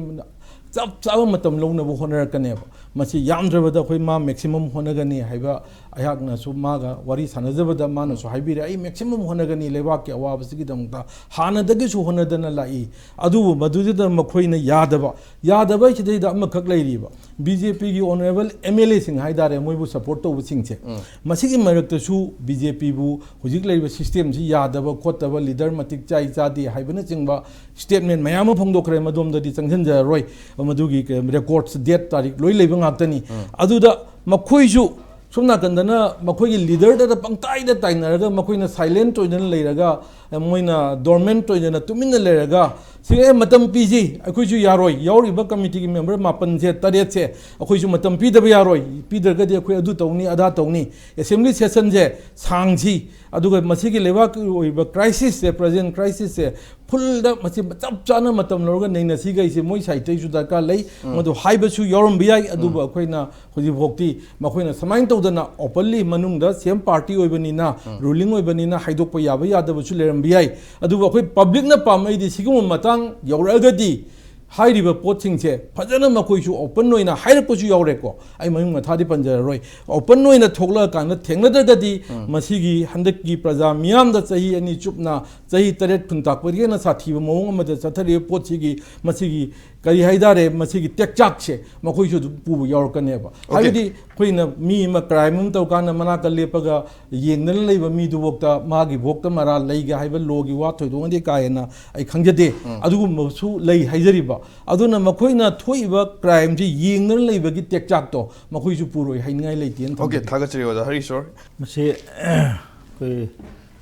ꯆꯞ ꯆꯥꯕ ꯃꯇꯝ ꯂꯧꯅꯕ ꯍꯣꯠꯅꯔꯛꯀꯅꯦꯕ꯫ ꯃꯁꯤ ꯌꯥꯝꯗ꯭ꯔꯕꯗ ꯑꯩꯈꯣꯏ ꯃꯥ ꯃꯦꯛꯁꯤꯃꯝ ꯍꯣꯠꯅꯒꯅꯤ ꯍꯥꯏꯕ ꯑꯩꯍꯥꯛꯅꯁꯨ ꯃꯥꯒ ꯋꯥꯔꯤ ꯁꯥꯟꯅꯖꯕꯗ ꯃꯥꯅꯁꯨ ꯍꯥꯏꯕꯤꯔꯦ, "ꯑꯩ ꯃꯦꯛꯁꯤꯃꯝ ꯍꯣꯠꯅꯒꯅꯤ ꯂꯩꯕꯥꯛꯀꯤ ꯑꯋꯥꯕꯁꯤꯒꯤꯗꯃꯛꯇ", ꯍꯥꯟꯅꯗꯒꯤꯁꯨ ꯍꯣꯠꯅꯗꯅ ꯂꯥꯛꯏ꯫ ꯑꯗꯨꯕꯨ ꯃꯗꯨꯗꯨꯗ ꯃꯈꯣꯏꯅ ꯌꯥꯗꯕ, ꯌꯥꯗꯕ ꯁꯤꯗꯩꯗ ꯑꯃꯈꯛ ꯂꯩꯔꯤꯕ, ꯕꯤ ꯖꯦ ꯄꯤꯒꯤ ꯑꯣꯅꯔꯦꯕꯜ ꯑꯦꯝ ꯑꯦꯜ ꯑꯦꯁꯤꯡ ꯍꯥꯏꯇꯥꯔꯦ, ꯃꯣꯏꯕꯨ ꯁꯄꯣꯔꯠ ꯇꯧꯕꯁꯤꯡꯁꯦ, ꯃꯁꯤꯒꯤ ꯃꯔꯛꯇꯁꯨ ꯕꯤ ꯖꯦ ꯄꯤꯕꯨ ꯍꯧꯖꯤꯛ ꯂꯩꯔꯤꯕ ꯁꯤꯁꯇꯦꯝꯁꯤ ꯌꯥꯗꯕ ꯈꯣꯠꯇꯕ, ꯂꯤꯗꯔ ꯃꯇꯤꯛ ꯆꯥꯏ ꯆꯥꯗꯦ ꯍꯥꯏꯕꯅꯆꯤꯡꯕ ꯁ꯭ꯇꯦꯠꯃꯦꯟ ꯃꯌꯥꯝ ꯑꯃ ꯐꯣꯡꯗꯣꯛꯈ꯭ꯔꯦ, ꯃꯗꯣꯝꯗꯗꯤ ꯆꯪꯁꯤꯟꯖꯔꯔꯣꯏ, ꯃꯗꯨꯒꯤ ꯔꯦꯀꯣꯔꯠꯁ, ꯗꯦꯠ, ꯇꯥꯔꯤꯛ ꯂꯣꯏ ꯂꯩꯕ ꯉꯥꯛꯇꯅꯤ꯫ ꯑꯗꯨꯗ ꯃꯈꯣꯏꯁꯨ ꯁꯣꯝ ꯅꯥꯀꯟꯗꯅ ꯃꯈꯣꯏꯒꯤ ꯂꯤꯗꯔꯗ ꯄꯪꯇꯥꯏꯗ ꯇꯥꯏꯅꯔꯒ, ꯃꯈꯣꯏꯅ ꯁꯥꯏꯂꯦꯟꯠ ꯑꯣꯏꯗꯅ ꯂꯩꯔꯒ, ꯃꯣꯏꯅ ꯗꯣꯔꯃꯦꯟꯠ ꯑꯣꯏꯗꯅ ꯇꯨꯃꯤꯟꯅ ꯂꯩꯔꯒ, "ꯁꯤ, ꯑꯦ, ꯃꯇꯝ ꯄꯤꯁꯤ, ꯑꯩꯈꯣꯏꯁꯨ ꯌꯥꯔꯣꯏ, ꯌꯥꯎꯔꯤꯕ ꯀꯃꯤꯇꯤꯒꯤ ꯃꯦꯝꯕꯔ ꯃꯥꯄꯟꯁꯦ, ꯇꯔꯦꯠꯁꯦ ꯑꯩꯈꯣꯏꯁꯨ ꯃꯇꯝ ꯄꯤꯗꯕ ꯌꯥꯔꯣꯏ, ꯄꯤꯗ꯭ꯔꯒꯗꯤ ꯑꯩꯈꯣꯏ ꯑꯗꯨ ꯇꯧꯅꯤ, ꯑꯗꯥ ꯇꯧꯅꯤ, ꯑꯦꯁꯦꯝꯕ꯭ꯂꯤ ꯁꯦꯁꯟꯁꯦ ꯁꯥꯡꯁꯤ, ꯑꯗꯨꯒ ꯃꯁꯤꯒꯤ ꯂꯩꯕꯥꯛꯀꯤ ꯑꯣꯏꯕ ꯀ꯭ꯔꯥꯏꯁꯤꯁꯁꯦ, ꯄ꯭ꯔꯖꯦꯟ ꯀ꯭ꯔꯥꯏꯁꯤꯁꯁꯦ ꯐꯨꯜꯗ ꯃꯁꯤ ꯆꯞ ꯆꯥꯅ ꯃꯇꯝ ꯂꯧꯔꯒ ꯅꯩꯅꯁꯤꯒꯩꯁꯦ ꯃꯣꯏ ꯁꯥꯏꯠꯇꯩꯁꯨ ꯗꯔꯀꯥꯔ ꯂꯩ꯫ ꯃꯗꯨ ꯍꯥꯏꯕꯁꯨ ꯌꯥꯎꯔꯝꯕ ꯌꯥꯏ, ꯑꯗꯨꯕꯨ ꯑꯩꯈꯣꯏꯅ ꯍꯧꯖꯤꯛꯐꯥꯎꯗꯤ ꯃꯈꯣꯏꯅ ꯁꯨꯃꯥꯏꯅ ꯇꯧꯗꯅ ꯑꯣꯄꯟꯂꯤ ꯃꯅꯨꯡꯗ ꯁꯦꯝ ꯄꯥꯔꯇꯤ ꯑꯣꯏꯕꯅꯤꯅ, ꯔꯨꯂꯤꯡ ꯑꯣꯏꯕꯅꯤꯅ ꯍꯥꯏꯗꯣꯛꯄ ꯌꯥꯕ ꯌꯥꯗꯕꯁꯨ ꯂꯩꯔꯝꯕ ꯌꯥꯏ꯫ ꯑꯗꯨꯕꯨ ꯑꯩꯈꯣꯏ ꯄꯕ꯭ꯂꯤꯛꯅ ꯄꯥꯝꯃꯛꯏꯗꯤ ꯁꯤꯒꯨꯝꯕ ꯃꯇꯥꯡ ꯌꯧꯔꯛꯑꯒꯗꯤ ꯍꯥꯏꯔꯤꯕ ꯄꯣꯠꯁꯤꯡꯁꯦ ꯐꯖꯅ ꯃꯈꯣꯏꯁꯨ ꯑꯣꯄꯟ ꯑꯣꯏꯅ ꯍꯥꯏꯔꯛꯄꯁꯨ ꯌꯥꯎꯔꯦꯀꯣ꯫ ꯑꯩ ꯃꯃꯤꯡ ꯃꯊꯥꯗꯤ ꯄꯟꯖꯔꯔꯣꯏ꯫ ꯑꯣꯄꯟ ꯑꯣꯏꯅ ꯊꯣꯛꯂꯛꯑꯀꯥꯟꯗ ꯊꯦꯡꯅꯗ꯭ꯔꯒꯗꯤ ꯃꯁꯤꯒꯤ ꯍꯟꯗꯛꯀꯤ ꯄ꯭ꯔꯖꯥ ꯃꯤꯌꯥꯝꯗ ꯆꯍꯤ ꯑꯅꯤ ꯆꯨꯞꯅ, ꯆꯍꯤ ꯇꯔꯦꯠ ꯈꯨꯟꯇꯥꯛꯄꯗꯒꯤ ꯍꯦꯟꯅ ꯁꯥꯊꯤꯕ ꯃꯑꯣꯡ ꯑꯃꯗ ꯆꯠꯊꯔꯤꯕ ꯄꯣꯠꯁꯤꯒꯤ, ꯃꯁꯤꯒꯤ ꯀꯔꯤ ꯍꯥꯏꯇꯥꯔꯦ, ꯃꯁꯤꯒꯤ ꯇꯦꯛꯆꯥꯛꯁꯦ ꯃꯈꯣꯏꯁꯨ ꯑꯗꯨꯝ ꯄꯨꯕ ꯌꯥꯎꯔꯛꯀꯅꯦꯕ꯫ ꯍꯥꯏꯕꯗꯤ ꯑꯩꯈꯣꯏꯅ ꯃꯤ ꯑꯃ ꯀ꯭ꯔꯥꯏꯝ ꯑꯃ ꯇꯧꯀꯥꯟꯗ ꯃꯅꯥꯛꯇ ꯂꯦꯞꯄꯒ ꯌꯦꯡꯗꯅ ꯂꯩꯕ ꯃꯤꯗꯨꯐꯥꯎꯗ ꯃꯥꯒꯤ ꯚꯣꯛꯇ ꯃꯔꯥꯜ ꯂꯩꯒꯦ ꯍꯥꯏꯕ ꯂꯣꯒꯤ ꯋꯥ ꯊꯣꯏꯗꯣꯛꯅꯗꯤ ꯀꯥ ꯍꯦꯟꯅ ꯑꯩ ꯈꯪꯖꯗꯦ꯫ ꯑꯗꯨꯒꯨꯝꯕꯁꯨ ꯂꯩ ꯍꯥꯏꯖꯔꯤꯕ꯫ ꯑꯗꯨꯅ ꯃꯈꯣꯏꯅ ꯊꯣꯛꯏꯕ ꯀ꯭ꯔꯥꯏꯝꯁꯤ ꯌꯦꯡꯗꯅ ꯂꯩꯕꯒꯤ ꯇꯦꯛꯆꯥꯛꯇꯣ ꯃꯈꯣꯏꯁꯨ ꯄꯨꯔꯣꯏ ꯍꯥꯏꯅꯤꯡꯉꯥꯏ ꯂꯩꯇꯦꯅ ꯑꯣꯀꯦ, ꯊꯝꯖꯒꯦ꯫ ꯊꯥꯒꯠꯆꯔꯤ ꯑꯣꯖꯥ ꯍꯔꯤꯁꯣꯔ꯫ ꯃꯁꯤ ꯑꯩꯈꯣꯏ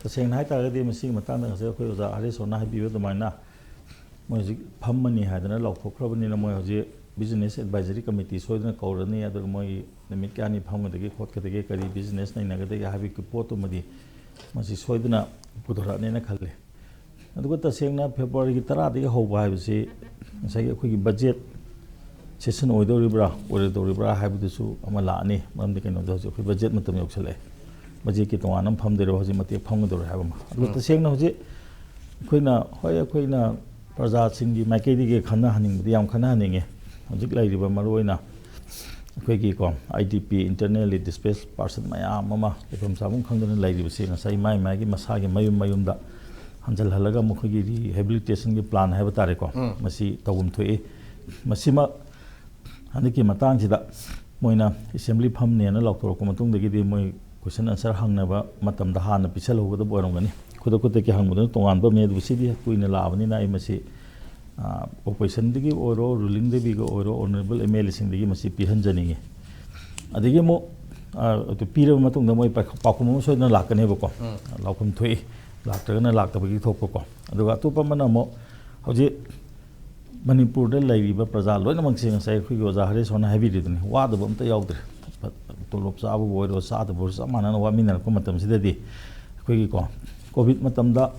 ꯇꯁꯦꯡꯅ ꯍꯥꯏꯇꯥꯔꯒꯗꯤ ꯃꯁꯤꯒꯤ ꯃꯇꯥꯡꯗ ꯉꯁꯥꯏ ꯑꯩꯈꯣꯏ ꯑꯣꯖꯥ ꯍꯔꯤꯁꯣꯔꯅ ꯍꯥꯏꯕꯤꯕ ꯑꯗꯨꯃꯥꯏꯅ ꯃꯣꯏ ꯍꯧꯖꯤꯛ ꯐꯝꯃꯅꯤ ꯍꯥꯏꯗꯅ ꯂꯥꯎꯊꯣꯛꯈ꯭ꯔꯕꯅꯤꯅ ꯃꯣꯏ ꯍꯧꯖꯤꯛ ꯕꯤꯖꯤꯅꯦꯁ ꯑꯦꯗꯚꯥꯏꯖꯔꯤ ꯀꯃꯤꯇꯤ ꯁꯣꯏꯗꯅ ꯀꯧꯔꯅꯤ, ꯑꯗꯨꯒ ꯃꯣꯏ ꯅꯨꯃꯤꯠ ꯀꯌꯥꯅꯤ ꯐꯝꯒꯗꯒꯦ ꯈꯣꯠꯀꯗꯒꯦ, ꯀꯔꯤ ꯕꯤꯖꯤꯅꯦꯁ ꯅꯩꯅꯒꯗꯒꯦ ꯍꯥꯏꯕꯒꯤ ꯄꯣꯠꯇꯨꯃꯗꯤ ꯃꯁꯤ ꯁꯣꯏꯗꯅ ꯄꯨꯊꯣꯔꯛꯑꯅꯤꯅ ꯈꯜꯂꯤ꯫ ꯑꯗꯨꯒ ꯇꯁꯦꯡꯅ ꯐꯦꯕ꯭ꯔꯨꯋꯥꯔꯤꯒꯤ ꯇꯔꯥꯗꯒꯤ ꯍꯧꯕ ꯍꯥꯏꯕꯁꯤ ꯉꯁꯥꯏꯒꯤ ꯑꯩꯈꯣꯏꯒꯤ ꯕꯖꯦꯠ ꯁꯦꯁꯟ ꯑꯣꯏꯗꯧꯔꯤꯕ꯭ꯔꯥ ꯑꯣꯏꯔꯣꯏꯗꯧꯔꯤꯕ꯭ꯔꯥ ꯍꯥꯏꯕꯗꯨꯁꯨ ꯑꯃ ꯂꯥꯛꯑꯅꯤ꯫ ꯃꯔꯝꯗꯤ ꯀꯩꯅꯣꯗ ꯍꯧꯖꯤꯛ ꯑꯩꯈꯣꯏ ꯕꯖꯦꯠ ꯃꯇꯝ ꯌꯧꯁꯜꯂꯛꯑꯦ꯫ ꯕꯖꯦꯠꯀꯤ ꯇꯣꯉꯥꯟꯅ ꯑꯃ ꯐꯝꯗꯣꯏꯔꯣ, ꯍꯧꯖꯤꯛ ꯃꯇꯦꯛ ꯐꯝꯒꯗꯧꯔꯦ ꯍꯥꯏꯕ ꯑꯃ꯫ ꯑꯗꯨꯒ ꯇꯁꯦꯡꯅ ꯍꯧꯖꯤꯛ ꯑꯩꯈꯣꯏꯅ, ꯍꯣꯏ, ꯑꯩꯈꯣꯏꯅ ꯄ꯭ꯔꯖꯥꯁꯤꯡꯒꯤ ꯃꯥꯏꯀꯩꯗꯒꯤ ꯈꯟꯅꯍꯟꯅꯤꯡꯕꯗꯤ ꯌꯥꯝ ꯈꯟꯅꯍꯟꯅꯤꯡꯉꯦ꯫ ꯍꯧꯖꯤꯛ ꯂꯩꯔꯤꯕ ꯃꯔꯨꯑꯣꯏꯅ ꯑꯩꯈꯣꯏꯒꯤꯀꯣ, I D P, internally displace person ꯃꯌꯥꯝ ꯑꯃ ꯂꯩꯐꯝ ꯆꯥꯐꯝ ꯈꯪꯗꯅ ꯂꯩꯔꯤꯕꯁꯤ ꯉꯁꯥꯏ ꯃꯥꯏ ꯃꯥꯏꯒꯤ ꯃꯁꯥꯒꯤ ꯃꯌꯨꯝ ꯃꯌꯨꯝꯗ ꯍꯟꯖꯜꯍꯜꯂꯒ ꯃꯈꯣꯏꯒꯤ ꯔꯤꯍꯦꯕꯤꯂꯤꯇꯦꯁꯟꯒꯤ ꯄ꯭ꯂꯥꯟ ꯍꯥꯏꯕ ꯇꯥꯔꯦꯀꯣ, ꯃꯁꯤ ꯇꯧꯐꯝ ꯊꯣꯛꯏ꯫ ꯃꯁꯤꯃꯛ ꯍꯟꯗꯛꯀꯤ ꯃꯇꯥꯡꯁꯤꯗ ꯃꯣꯏꯅ ꯑꯦꯁꯦꯝꯕ꯭ꯂꯤ ꯐꯝꯅꯦꯅ ꯂꯥꯎꯊꯣꯔꯛꯄ ꯃꯇꯨꯡꯗꯒꯤꯗꯤ ꯃꯣꯏ ꯀꯣꯏꯁꯟ ꯑꯟꯁꯔ ꯍꯪꯅꯕ ꯃꯇꯝꯗ ꯍꯥꯟꯅ ꯄꯤꯁꯜꯍꯧꯒꯗꯕ ꯑꯣꯏꯔꯝꯒꯅꯤ꯫ ꯈꯨꯗꯛ ꯈꯨꯗꯛꯀꯤ ꯍꯪꯕꯗꯨꯅ ꯇꯣꯉꯥꯟꯕ ꯑꯃꯅꯤ꯫ ꯑꯗꯨꯕꯨ ꯁꯤꯗꯤ ꯀꯨꯏꯅ ꯂꯥꯛꯑꯕꯅꯤꯅ ꯑꯩ ꯃꯁꯤ, ꯑ, ꯑꯣꯄꯣꯖꯤꯁꯟꯗꯒꯤ ꯑꯣꯏꯔꯣ, ꯔꯨꯂꯤꯡꯗꯒꯤꯒ ꯑꯣꯏꯔꯣ, ꯑꯣꯅꯔꯦꯕꯜ ꯑꯦꯝ ꯑꯦꯜ ꯑꯦꯁꯤꯡꯗꯒꯤ ꯃꯁꯤ ꯄꯤꯍꯟꯖꯅꯤꯡꯉꯤ꯫ ꯑꯗꯒꯤ ꯑꯃꯨꯛ ꯑ, ꯑꯗꯨ ꯄꯤꯔꯕ ꯃꯇꯨꯡꯗ ꯃꯣꯏ ꯄꯥꯎꯈꯨꯝ ꯑꯃ ꯁꯣꯏꯗꯅ ꯂꯥꯛꯀꯅꯦꯕꯀꯣ꯫ ꯂꯥꯎꯐꯝ ꯊꯣꯛꯏ, ꯂꯥꯛꯇ꯭ꯔꯒꯅ ꯂꯥꯛꯇꯕꯒꯤ ꯊꯣꯛꯄꯀꯣ꯫ ꯑꯗꯨꯒ ꯑꯇꯣꯞꯄ ꯑꯃꯅ ꯑꯃꯨꯛ ꯍꯧꯖꯤꯛ ꯃꯅꯤꯄꯨꯔꯗ ꯂꯩꯔꯤꯕ ꯄ꯭ꯔꯖꯥ ꯂꯣꯏꯅꯃꯛꯁꯦ ꯉꯁꯥꯏ ꯑꯩꯈꯣꯏꯒꯤ ꯑꯣꯖꯥ ꯍꯔꯦꯁꯣꯔꯅ ꯍꯥꯏꯕꯤꯔꯤꯗꯨꯅꯤ, ꯋꯥꯗꯕ ꯑꯝꯇ ꯌꯥꯎꯗ꯭ꯔꯦ꯫ ꯇꯣꯂꯣꯞ ꯆꯥꯕꯕꯨ ꯑꯣꯏꯔꯣ, ꯆꯥꯗꯕ ꯑꯣꯏꯔꯣ, ꯆꯞ ꯃꯥꯟꯅꯅ ꯋꯥꯃꯤꯟꯅꯔꯛꯄ ꯃꯇꯝꯁꯤꯗꯗꯤ ꯑꯩꯈꯣꯏꯒꯤꯀꯣ, ꯀꯣꯚꯤꯠ ꯃꯇꯝꯗ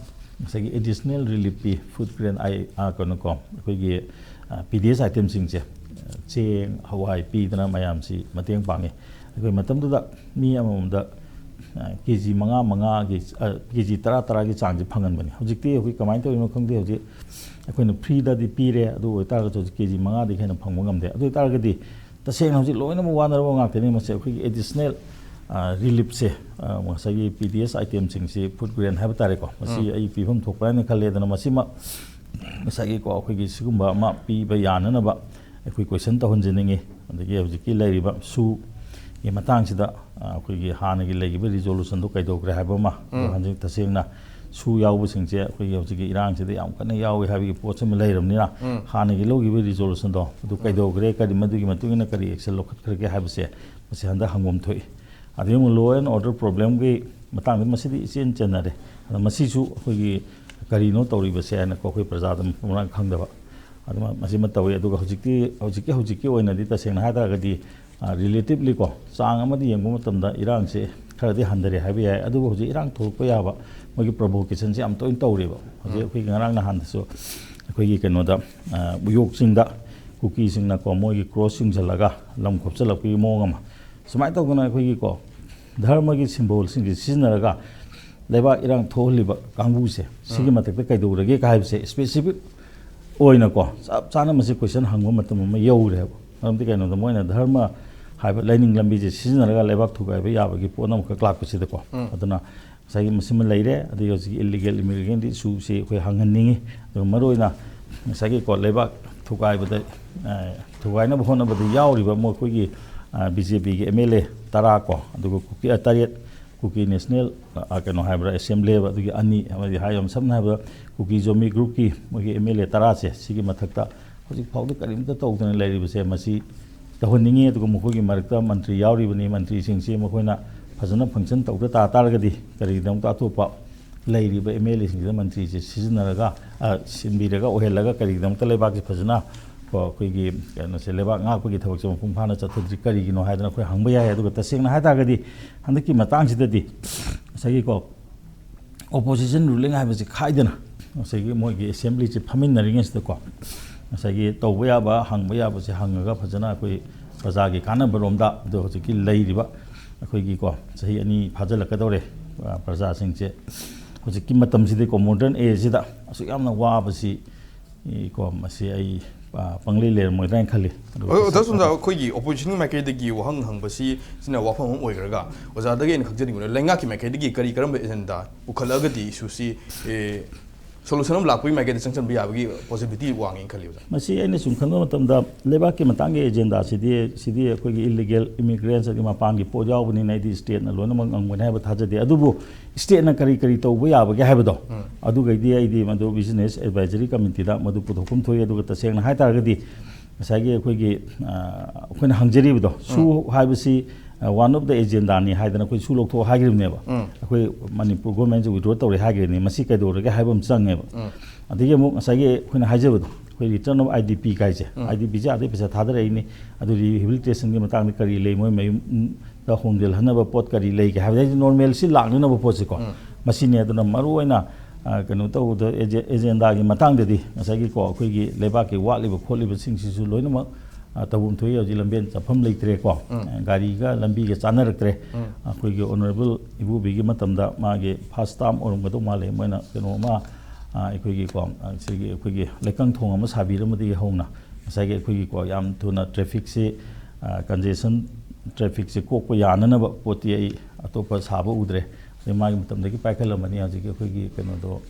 ꯉꯁꯥꯏꯒꯤ ꯑꯦꯗꯤꯁꯅꯦꯜ ꯔꯤꯂꯤꯐ ꯄꯤ, ꯐꯨꯗ ꯒ꯭ꯔꯦꯟ ꯑꯥꯏ-, ꯑ, ꯀꯩꯅꯣꯀꯣ, ꯑꯩꯈꯣꯏꯒꯤ, ꯑ, ꯄꯤ ꯗꯤ ꯑꯦꯁ ꯑꯥꯏꯇꯦꯝꯁꯤꯡꯁꯦ, ꯑ, ꯆꯦꯡ, ꯍꯋꯥꯏ ꯄꯤꯗꯅ ꯃꯌꯥꯝꯁꯤ ꯃꯇꯦꯡ ꯄꯥꯡꯉꯤ꯫ ꯑꯩꯈꯣꯏ ꯃꯇꯝꯗꯨꯗ ꯃꯤ ꯑꯃꯃꯝꯗ, ꯑ, ꯀꯦ ꯖꯤ ꯃꯉꯥ, ꯃꯉꯥꯒꯤ, ꯑ, ꯀꯦ ꯖꯤ ꯇꯔꯥ, ꯇꯔꯥꯒꯤ ꯆꯥꯡꯁꯦ ꯐꯪꯍꯟꯕꯅꯤ꯫ ꯍꯧꯖꯤꯛꯇꯤ ꯑꯩꯈꯣꯏ ꯀꯃꯥꯏꯅ ꯇꯧꯔꯤꯅꯣ ꯈꯪꯗꯦ, ꯍꯧꯖꯤꯛ ꯑꯩꯈꯣꯏꯅ ꯐ꯭ꯔꯤꯗꯗꯤ ꯄꯤꯔꯦ, ꯑꯗꯨ ꯑꯣꯏꯇꯥꯔꯒꯁꯨ ꯍꯧꯖꯤꯛ ꯀꯦ ꯖꯤ ꯃꯉꯥꯗꯒꯤ ꯍꯦꯟꯅ ꯐꯪꯕ ꯉꯝꯗꯦ꯫ ꯑꯗꯨ ꯑꯣꯏꯇꯥꯔꯒꯗꯤ ꯇꯁꯦꯡꯅ ꯍꯧꯖꯤꯛ ꯂꯣꯏꯅꯃꯛ ꯋꯥꯅꯔꯕ ꯉꯥꯛꯇꯅꯤ꯫ ꯃꯁꯤ ꯑꯩꯈꯣꯏꯒꯤ ꯑꯦꯗꯤꯁꯅꯦꯜ, ꯑ, ꯔꯤꯂꯤꯐꯁꯦ, ꯑ, ꯉꯁꯥꯏꯒꯤ ꯄꯤ ꯗꯤ ꯑꯦꯁ ꯑꯥꯏꯇꯦꯝꯁꯤꯡꯁꯤ, ꯐꯨꯗ ꯒ꯭ꯔꯦꯟ ꯍꯥꯏꯕ ꯇꯥꯔꯦꯀꯣ, ꯃꯁꯤ ꯎꯝ꯫ ꯑꯩ ꯄꯤꯐꯝ ꯊꯣꯛꯄ꯭ꯔꯥ ꯍꯥꯏꯅ ꯈꯜꯂꯦ꯫ ꯑꯗꯨꯅ ꯃꯁꯤꯃ ꯉꯁꯥꯏꯒꯤꯀꯣ, ꯑꯩꯈꯣꯏꯒꯤ ꯁꯤꯒꯨꯝꯕ ꯑꯃ ꯄꯤꯕ ꯌꯥꯅꯅꯕ ꯑꯩꯈꯣꯏ ꯀꯣꯏꯁꯟ ꯇꯧꯍꯟꯖꯅꯤꯡꯉꯤ꯫ ꯑꯗꯒꯤ ꯍꯧꯖꯤꯛꯀꯤ ꯂꯩꯔꯤꯕ ꯁꯨꯒꯤ ꯃꯇꯥꯡꯁꯤꯗ, ꯑ, ꯑꯩꯈꯣꯏꯒꯤ ꯍꯥꯟꯅꯒꯤ ꯂꯩꯈꯤꯕ ꯔꯤꯖꯣꯂꯨꯁꯟꯗꯣ ꯀꯩꯗꯧꯈ꯭ꯔꯦ ꯍꯥꯏꯕ ꯑꯃ, ꯑꯗꯣ ꯎꯝ꯫ ꯍꯧꯖꯤꯛ ꯇꯁꯦꯡꯅ ꯁꯨ ꯌꯥꯎꯕꯁꯤꯡꯁꯦ ꯑꯩꯈꯣꯏꯒꯤ ꯍꯧꯖꯤꯛꯀꯤ ꯏꯔꯥꯡꯁꯤꯗ ꯌꯥꯝ ꯀꯟꯅ ꯌꯥꯎꯏ ꯍꯥꯏꯕꯒꯤ ꯄꯣꯠꯁꯤꯃ ꯂꯩꯔꯕꯅꯤꯅ, ꯎꯝ꯫ ꯍꯥꯟꯅꯒꯤ ꯂꯧꯈꯤꯕ ꯔꯤꯖꯣꯂꯨꯁꯟꯗꯣ ꯑꯗꯨ ꯎꯝ꯫ ꯀꯩꯗꯧꯈ꯭ꯔꯦ, ꯀꯔꯤ, ꯃꯗꯨꯒꯤ ꯃꯇꯨꯡ ꯏꯟꯅ ꯀꯔꯤ ꯑꯦꯛꯁꯟ ꯂꯧꯈꯠꯈ꯭ꯔꯒꯦ ꯍꯥꯏꯕꯁꯦ ꯃꯁꯤ ꯍꯟꯗꯛ ꯍꯪꯐꯝ ꯊꯣꯛꯏ꯫ ꯑꯗꯒꯤ ꯑꯃꯨꯛ law and order problemꯒꯤ ꯃꯇꯥꯡꯗ ꯃꯁꯤꯗꯤ ꯏꯆꯦꯟ ꯆꯦꯟꯅꯔꯦ꯫ ꯑꯗꯣ ꯃꯁꯤꯁꯨ ꯑꯩꯈꯣꯏꯒꯤ ꯀꯔꯤꯅꯣ ꯇꯧꯔꯤꯕꯁꯦ ꯍꯥꯏꯅꯀꯣ, ꯑꯩꯈꯣꯏ ꯄ꯭ꯔꯖꯥꯗ ꯃꯔꯥꯡ ꯈꯪꯗꯕ ꯑꯗꯨꯃ, ꯃꯁꯤꯃ ꯇꯧꯏ꯫ ꯑꯗꯨꯒ ꯍꯧꯖꯤꯛꯇꯤ, ꯍꯧꯖꯤꯛꯀꯤ, ꯍꯧꯖꯤꯛꯀꯤ ꯑꯣꯏꯅꯗꯤ ꯇꯁꯦꯡꯅ ꯍꯥꯏ ꯇꯥꯔꯒꯗꯤ, ꯑ, relativelyꯀꯣ, ꯆꯥꯡ ꯑꯃꯗ ꯌꯦꯡꯕ ꯃꯇꯝꯗ ꯏꯔꯥꯡꯁꯦ ꯈꯔꯗꯤ ꯍꯟꯊꯔꯦ ꯍꯥꯏꯕ ꯌꯥꯏ꯫ ꯑꯗꯨꯕꯨ ꯍꯧꯖꯤꯛ ꯏꯔꯥꯡ ꯊꯣꯛꯂꯛꯄ ꯌꯥꯕ ꯃꯣꯏꯒꯤ provocationꯁꯦ ꯌꯥꯝ ꯇꯣꯏꯅ ꯇꯧꯔꯤꯕ꯫ ꯍꯧꯖꯤꯛ ꯎꯝ꯫ ꯑꯩꯈꯣꯏꯒꯤ ꯉꯔꯥꯡ ꯅꯍꯥꯟꯗꯁꯨ ꯑꯩꯈꯣꯏꯒꯤ ꯀꯩꯅꯣꯗ, ꯑ, ꯎꯌꯣꯛ ꯆꯤꯡꯗ ꯀꯨꯀꯤꯁꯤꯡꯅꯀꯣ, ꯃꯣꯏꯒꯤ ꯀ꯭ꯔꯣꯁ ꯌꯨꯡꯁꯤꯜꯂꯒ ꯂꯝ ꯈꯣꯞꯆꯜꯂꯛꯄꯒꯤ ꯃꯑꯣꯡ ꯑꯃ, ꯁꯨꯃꯥꯏꯅ ꯇꯧꯗꯅ ꯑꯩꯈꯣꯏꯒꯤꯀꯣ, ꯙꯔꯃꯒꯤ symbolꯁꯤꯡꯁꯦ ꯁꯤꯖꯤꯟꯅꯔꯒ ꯂꯩꯕꯥꯛ ꯏꯔꯥꯡ ꯊꯣꯛꯍꯜꯂꯤꯕ ꯀꯥꯡꯕꯨꯁꯦ, ꯁꯤꯒꯤ ꯎꯝ꯫ ꯃꯊꯛꯇ ꯀꯩꯗꯧꯔꯒꯦ ꯍꯥꯏꯕꯁꯦ specific ꯑꯣꯏꯅꯀꯣ, ꯆꯞ ꯆꯥꯅ ꯃꯁꯤ ꯀꯣꯏꯁꯟ ꯍꯪꯕ ꯃꯇꯝ ꯑꯃ ꯌꯧꯔꯦꯕ꯫ ꯃꯔꯝꯗꯤ ꯀꯩꯅꯣꯗ, ꯃꯣꯏꯅ ꯙꯔꯃ ꯍꯥꯏꯕ ꯂꯥꯏꯅꯤꯡ ꯂꯝꯕꯤꯁꯦ ꯁꯤꯖꯤꯟꯅꯔꯒ ꯂꯩꯕꯥꯛ ꯊꯨꯒꯥꯏꯕ ꯌꯥꯕꯒꯤ ꯄꯣꯠ ꯑꯃꯈꯛ ꯂꯥꯛꯄꯁꯤꯗꯀꯣ꯫ ꯎꯝ꯫ ꯑꯗꯨꯅ ꯉꯁꯥꯏꯒꯤ ꯃꯁꯤꯃ ꯂꯩꯔꯦ꯫ ꯑꯗꯒꯤ ꯍꯧꯖꯤꯛꯀꯤ illegal immigrant issueꯁꯤ ꯑꯩꯈꯣꯏ ꯍꯪꯍꯟꯅꯤꯡꯉꯤ꯫ ꯑꯗꯨꯒ ꯃꯔꯨꯑꯣꯏꯅ ꯉꯁꯥꯏꯒꯤꯀꯣ, ꯂꯩꯕꯥꯛ ꯊꯨꯒꯥꯏꯕꯗ, ꯑ, ꯊꯨꯒꯥꯏꯅꯕ ꯍꯣꯠꯅꯕꯗ ꯌꯥꯎꯔꯤꯕ ꯃꯈꯣꯏꯒꯤ, ꯑ, BJPꯒꯤ MLA ꯇꯔꯥ ꯀꯣ, ꯑꯗꯨꯒ ꯀꯨꯀꯤ, ꯑ, ꯇꯔꯦꯠ, ꯀꯨꯀꯤ ꯅꯦꯁꯅꯦꯜ, ꯑ, ꯀꯩꯅꯣ ꯍꯥꯏꯕ꯭ꯔꯥ, ꯑꯦꯁꯦꯝꯕ꯭ꯂꯤ ꯍꯥꯏꯕ꯭ꯔꯥ, ꯑꯗꯨꯒꯤ ꯑꯅꯤ, ꯑꯃꯗꯤ ꯍꯥꯏ, ꯌꯥꯝ ꯁꯝꯅ ꯍꯥꯏꯔꯕꯗ ꯀꯨꯀꯤ ꯖꯣꯃꯤ group ꯀꯤ ꯃꯣꯏꯒꯤ MLA ꯇꯔꯥꯁꯦ, ꯁꯤꯒꯤ ꯃꯊꯛꯇ ꯍꯧꯖꯤꯛ ꯐꯥꯎꯗ ꯀꯔꯤꯝꯇ ꯇꯧꯗꯅ ꯂꯩꯔꯤꯕꯁꯦ, ꯃꯁꯤ ꯇꯧꯍꯟꯅꯤꯡꯉꯤ꯫ ꯑꯗꯨꯒ ꯃꯈꯣꯏꯒꯤ ꯃꯔꯛꯇ ꯃꯟꯇ꯭ꯔꯤ ꯌꯥꯎꯔꯤꯕꯅꯤ, ꯃꯟꯇ꯭ꯔꯤꯁꯤꯡꯁꯤ ꯃꯈꯣꯏꯅ ꯐꯖꯅ ꯐꯪꯁꯟ ꯇꯧꯗ ꯇꯥ ꯇꯥꯔꯒꯗꯤ ꯀꯔꯤꯒꯤꯗꯃꯛꯇ ꯑꯇꯣꯞꯄ ꯂꯩꯔꯤꯕ ꯑꯦꯝ ꯑꯦꯜ ꯑꯦꯁꯤꯡꯁꯤꯗ ꯃꯟꯇ꯭ꯔꯤꯁꯦ ꯁꯤꯖꯤꯟꯅꯔꯒ, ꯑ, ꯁꯤꯟꯕꯤꯔꯒ, ꯑꯣꯏꯍꯜꯂꯒ ꯀꯔꯤꯒꯤꯗꯃꯛꯇ ꯂꯩꯕꯥꯛꯁꯤ ꯐꯖꯅ, ꯀꯣ, ꯑꯩꯈꯣꯏꯒꯤ ꯀꯩꯅꯣꯁꯦ, ꯂꯩꯕꯥꯛ ꯉꯥꯛꯄꯒꯤ ꯊꯕꯛꯁꯦ ꯃꯄꯨꯡ ꯐꯥꯅ ꯆꯠꯊꯗ꯭ꯔꯤ ꯀꯔꯤꯒꯤꯅꯣ ꯍꯥꯏꯗꯅ ꯑꯩꯈꯣꯏ ꯍꯪꯕ ꯌꯥꯏ꯫ ꯑꯗꯨꯒ ꯇꯁꯦꯡꯅ ꯍꯥꯏ ꯇꯥꯔꯒꯗꯤ ꯍꯟꯗꯛꯀꯤ ꯃꯇꯥꯡꯁꯤꯗꯗꯤ ꯉꯁꯥꯏꯒꯤꯀꯣ, ꯑꯣꯄꯣꯖꯤꯁꯟ ꯔꯨꯂꯤꯡ ꯍꯥꯏꯕꯁꯤ ꯈꯥꯏꯗꯅ ꯉꯁꯥꯏꯒꯤ ꯃꯣꯏꯒꯤ ꯑꯦꯁꯦꯝꯕ꯭ꯂꯤꯁꯤ ꯐꯝꯃꯤꯟꯅꯔꯤꯉꯩꯁꯤꯗꯀꯣ, ꯉꯁꯥꯏꯒꯤ ꯇꯧꯕ ꯌꯥꯕ, ꯍꯪꯕ ꯌꯥꯕꯁꯦ ꯍꯪꯉꯒ ꯐꯖꯅ ꯑꯩꯈꯣꯏ ꯄ꯭ꯔꯖꯥꯒꯤ ꯀꯥꯟꯅꯕꯔꯣꯝꯗ, ꯑꯗꯣ ꯍꯧꯖꯤꯛꯀꯤ ꯂꯩꯔꯤꯕ ꯑꯩꯈꯣꯏꯒꯤꯀꯣ, ꯆꯍꯤ ꯑꯅꯤ ꯐꯥꯖꯤꯜꯂꯛꯀꯗꯧꯔꯦ, ꯑ, ꯄ꯭ꯔꯖꯥꯁꯤꯡꯁꯦ ꯍꯧꯖꯤꯛꯀꯤ ꯃꯇꯝꯁꯤꯗꯀꯣ, ꯃꯣꯗꯔꯟ ꯑꯦꯖꯁꯤꯗ ꯑꯁꯨꯛ ꯌꯥꯝꯅ ꯋꯥꯕꯁꯤ, ꯀꯣ, ꯃꯁꯤ ꯑꯩ, ꯑ, ꯄꯪꯂꯩ ꯂꯩꯔꯝꯃꯣꯏꯗ꯭ꯔꯥ ꯍꯥꯏꯅ ꯈꯜꯂꯤ꯫ ꯑꯗꯨꯒ ꯑꯣ, ꯗꯥ ꯁꯨꯟꯗꯥ, ꯑꯩꯈꯣꯏꯒꯤ ꯑꯣꯄꯣꯖꯤꯁꯟꯒꯤ ꯃꯥꯏꯀꯩꯗꯒꯤ ꯋꯥꯍꯪ ꯍꯪꯕꯁꯤ ꯁꯤꯅ ꯋꯥꯐꯝ ꯑꯃ ꯑꯣꯏꯈ꯭ꯔꯒ, ꯑꯣꯖꯥꯗꯒꯤ ꯑꯩꯅ ꯈꯪꯖꯅꯤꯡꯕꯅ, ꯂꯩꯉꯥꯛꯀꯤ ꯃꯥꯏꯀꯩꯗꯒꯤ ꯀꯔꯤ ꯀꯔꯝꯕ ꯑꯦꯖꯦꯟꯗꯥ ꯄꯨꯈꯠꯂꯛꯑꯒꯗꯤ ꯏꯁꯨꯁꯤ, ꯑꯦ, ꯁꯣꯂꯨꯁꯟ ꯑꯃ ꯂꯥꯛꯄꯒꯤ ꯃꯥꯏꯀꯩꯗ ꯆꯪꯁꯤꯟꯕ ꯌꯥꯕꯒꯤ ꯄꯣꯁꯤꯕꯤꯂꯤꯇꯤ ꯋꯥꯡꯉꯦꯅ ꯈꯜꯂꯤ, ꯑꯣꯖꯥ? ꯃꯁꯤ ꯑꯩꯅ ꯁꯨꯝ ꯈꯟꯕ ꯃꯇꯝꯗ, ꯂꯩꯕꯥꯛꯀꯤ ꯃꯇꯥꯡꯒꯤ ꯑꯦꯖꯦꯟꯗꯥꯁꯤꯗꯤ, ꯁꯤꯗꯤ ꯑꯩꯈꯣꯏꯒꯤ ꯏꯜꯂꯤꯒꯦꯜ ꯏꯃꯤꯒ꯭ꯔꯦꯟꯁ ꯑꯗꯒꯤ ꯃꯄꯥꯟꯒꯤ ꯄꯣꯠ ꯌꯥꯎꯕꯅꯤꯅ ꯑꯩꯗꯤ ꯁ꯭ꯇꯦꯠꯅ ꯂꯣꯏꯅꯃꯛ ꯉꯝꯒꯅꯤ ꯍꯥꯏꯕ ꯊꯥꯖꯗꯦ꯫ ꯑꯗꯨꯕꯨ ꯁ꯭ꯇꯦꯠꯅ ꯀꯔꯤ ꯀꯔꯤ ꯇꯧꯕ ꯌꯥꯕꯒꯦ ꯍꯥꯏꯕꯗꯣ, ꯎꯝ꯫ ꯑꯗꯨꯒꯩꯗꯤ ꯑꯩꯗꯤ ꯃꯗꯨ ꯕꯤꯖꯤꯅꯦꯁ ꯑꯦꯗꯚꯥꯏꯖꯔꯤ ꯀꯃꯤꯇꯤꯗ ꯃꯗꯨ ꯄꯨꯊꯣꯛꯐꯝ ꯊꯣꯛꯏ꯫ ꯑꯗꯨꯒ ꯇꯁꯦꯡꯅ ꯍꯥꯏ ꯇꯥꯔꯒꯗꯤ ꯉꯁꯥꯏꯒꯤ ꯑꯩꯈꯣꯏꯒꯤ, ꯑ, ꯑꯩꯈꯣꯏꯅ ꯍꯪꯖꯔꯤꯕꯗꯣ, ꯁꯨ ꯎꯝ꯫ ꯍꯥꯏꯕꯁꯤ, ꯑ, one of the agenda ꯅꯤ ꯍꯥꯏꯗꯅ ꯑꯩꯈꯣꯏ ꯁꯨ ꯂꯧꯊꯣꯛꯑꯣ ꯍꯥꯏꯈ꯭ꯔꯤꯕꯅꯦꯕ꯫ ꯎꯝ꯫ ꯑꯩꯈꯣꯏ ꯃꯅꯤꯄꯨꯔ ꯒꯣꯔꯃꯦꯟꯁꯦ ꯋꯤꯗ꯭ꯔꯣ ꯇꯧꯔꯦ ꯍꯥꯏꯈ꯭ꯔꯤꯕꯅꯤ, ꯃꯁꯤ ꯀꯩꯗꯧꯔꯒꯦ ꯍꯥꯏꯕ ꯑꯃ ꯆꯪꯉꯦꯕ꯫ ꯎꯝ꯫ ꯑꯗꯒꯤ ꯑꯃꯨꯛ ꯉꯁꯥꯏꯒꯤ ꯑꯩꯈꯣꯏꯅ ꯍꯥꯏꯖꯕꯗꯣ, ꯑꯩꯈꯣꯏ ꯔꯤꯇꯔꯟ ꯑꯣꯐ ꯑꯥꯏ ꯗꯤ ꯄꯤ ꯀꯥꯏꯁꯦ, ꯎꯝ꯫ ꯑꯥꯏ ꯗꯤ ꯄꯤꯁꯦ ꯑꯥꯗꯩ ꯄꯩꯁꯥ ꯊꯥꯗꯔꯛꯏꯅꯤ, ꯑꯗꯨ ꯔꯤꯍꯦꯕꯤꯂꯤꯇꯦꯁꯟꯒꯤ ꯃꯇꯥꯡꯗ ꯀꯔꯤ ꯂꯩ, ꯃꯣꯏ ꯃꯌꯨꯝꯗ ꯍꯣꯡꯖꯤꯜꯍꯟꯅꯕ ꯄꯣꯠ ꯀꯔꯤ ꯂꯩꯒꯦ ꯍꯥꯏꯕꯗꯤ, ꯍꯥꯏꯗꯤ ꯅꯣꯔꯃꯦꯜꯁꯤ ꯂꯥꯛꯅꯅꯕ ꯄꯣꯠꯁꯦꯀꯣ, ꯎꯝ꯫ ꯃꯁꯤꯅꯤ꯫ ꯑꯗꯨꯅ ꯃꯔꯨꯑꯣꯏꯅ, ꯑ, ꯀꯩꯅꯣ ꯇꯧꯕꯗ ꯑꯦꯖꯦ-, ꯑꯦꯖꯦꯟꯗꯥꯒꯤ ꯃꯇꯥꯡꯗꯗꯤ ꯉꯁꯥꯏꯒꯤꯀꯣ, ꯑꯩꯈꯣꯏꯒꯤ ꯂꯩꯕꯥꯛꯀꯤ ꯋꯥꯠꯂꯤꯕ ꯈꯣꯠꯂꯤꯕꯁꯤꯡꯁꯤꯁꯨ ꯂꯣꯏꯅꯃꯛ, ꯑ, ꯇꯧꯐꯝ ꯊꯣꯛꯏ꯫ ꯍꯧꯖꯤꯛ ꯂꯝꯕꯦꯟ ꯆꯠꯐꯝ ꯂꯩꯇ꯭ꯔꯦꯀꯣ, ꯎꯝ꯫ ꯑ, ꯒꯥꯔꯤꯒ ꯂꯝꯕꯤꯒ ꯆꯥꯅꯔꯛꯇ꯭ꯔꯦ꯫ ꯎꯝ꯫ ꯑꯩꯈꯣꯏꯒꯤ ꯑꯣꯅꯔꯦꯕꯜ ꯏꯕꯣꯕꯤꯒꯤ ꯃꯇꯝꯗ ꯃꯥꯒꯤ ꯐꯥꯔꯁ ꯇꯥꯔꯝ ꯑꯣꯏꯔꯝꯒꯗꯧ ꯃꯥꯜꯂꯦ, ꯃꯣꯏꯅ ꯀꯩꯅꯣ ꯑꯃ, ꯑ, ꯑꯩꯈꯣꯏꯒꯤꯀꯣ, ꯑ, ꯁꯤꯒꯤ ꯑꯩꯈꯣꯏꯒꯤ ꯂꯩꯀꯪ ꯊꯣꯡ ꯑꯃ ꯁꯥꯕꯤꯔꯝꯕꯗꯒꯤ ꯍꯧꯅ ꯉꯁꯥꯏꯒꯤ ꯑꯩꯈꯣꯏꯒꯤꯀꯣ, ꯌꯥꯝ ꯊꯨꯅ ꯇ꯭ꯔꯦꯐꯤꯛꯁꯤ, ꯑ, ꯀꯟꯖꯦꯁꯟ ꯇ꯭ꯔꯦꯐꯤꯛꯁꯤ ꯀꯣꯛꯄ ꯌꯥꯅꯅꯕ ꯄꯣꯠꯇꯤ ꯑꯩ ꯑꯇꯣꯞꯄ ꯁꯥꯕ ꯎꯗ꯭ꯔꯦ꯫ ꯑꯗꯩ ꯃꯥꯒꯤ ꯃꯇꯝꯗꯒꯤ ꯄꯥꯏꯈꯠꯂꯝꯕꯅꯤ꯫ ꯍꯧꯖꯤꯛꯀꯤ ꯑꯩꯈꯣꯏꯒꯤ ꯀꯩꯅꯣꯗꯣ,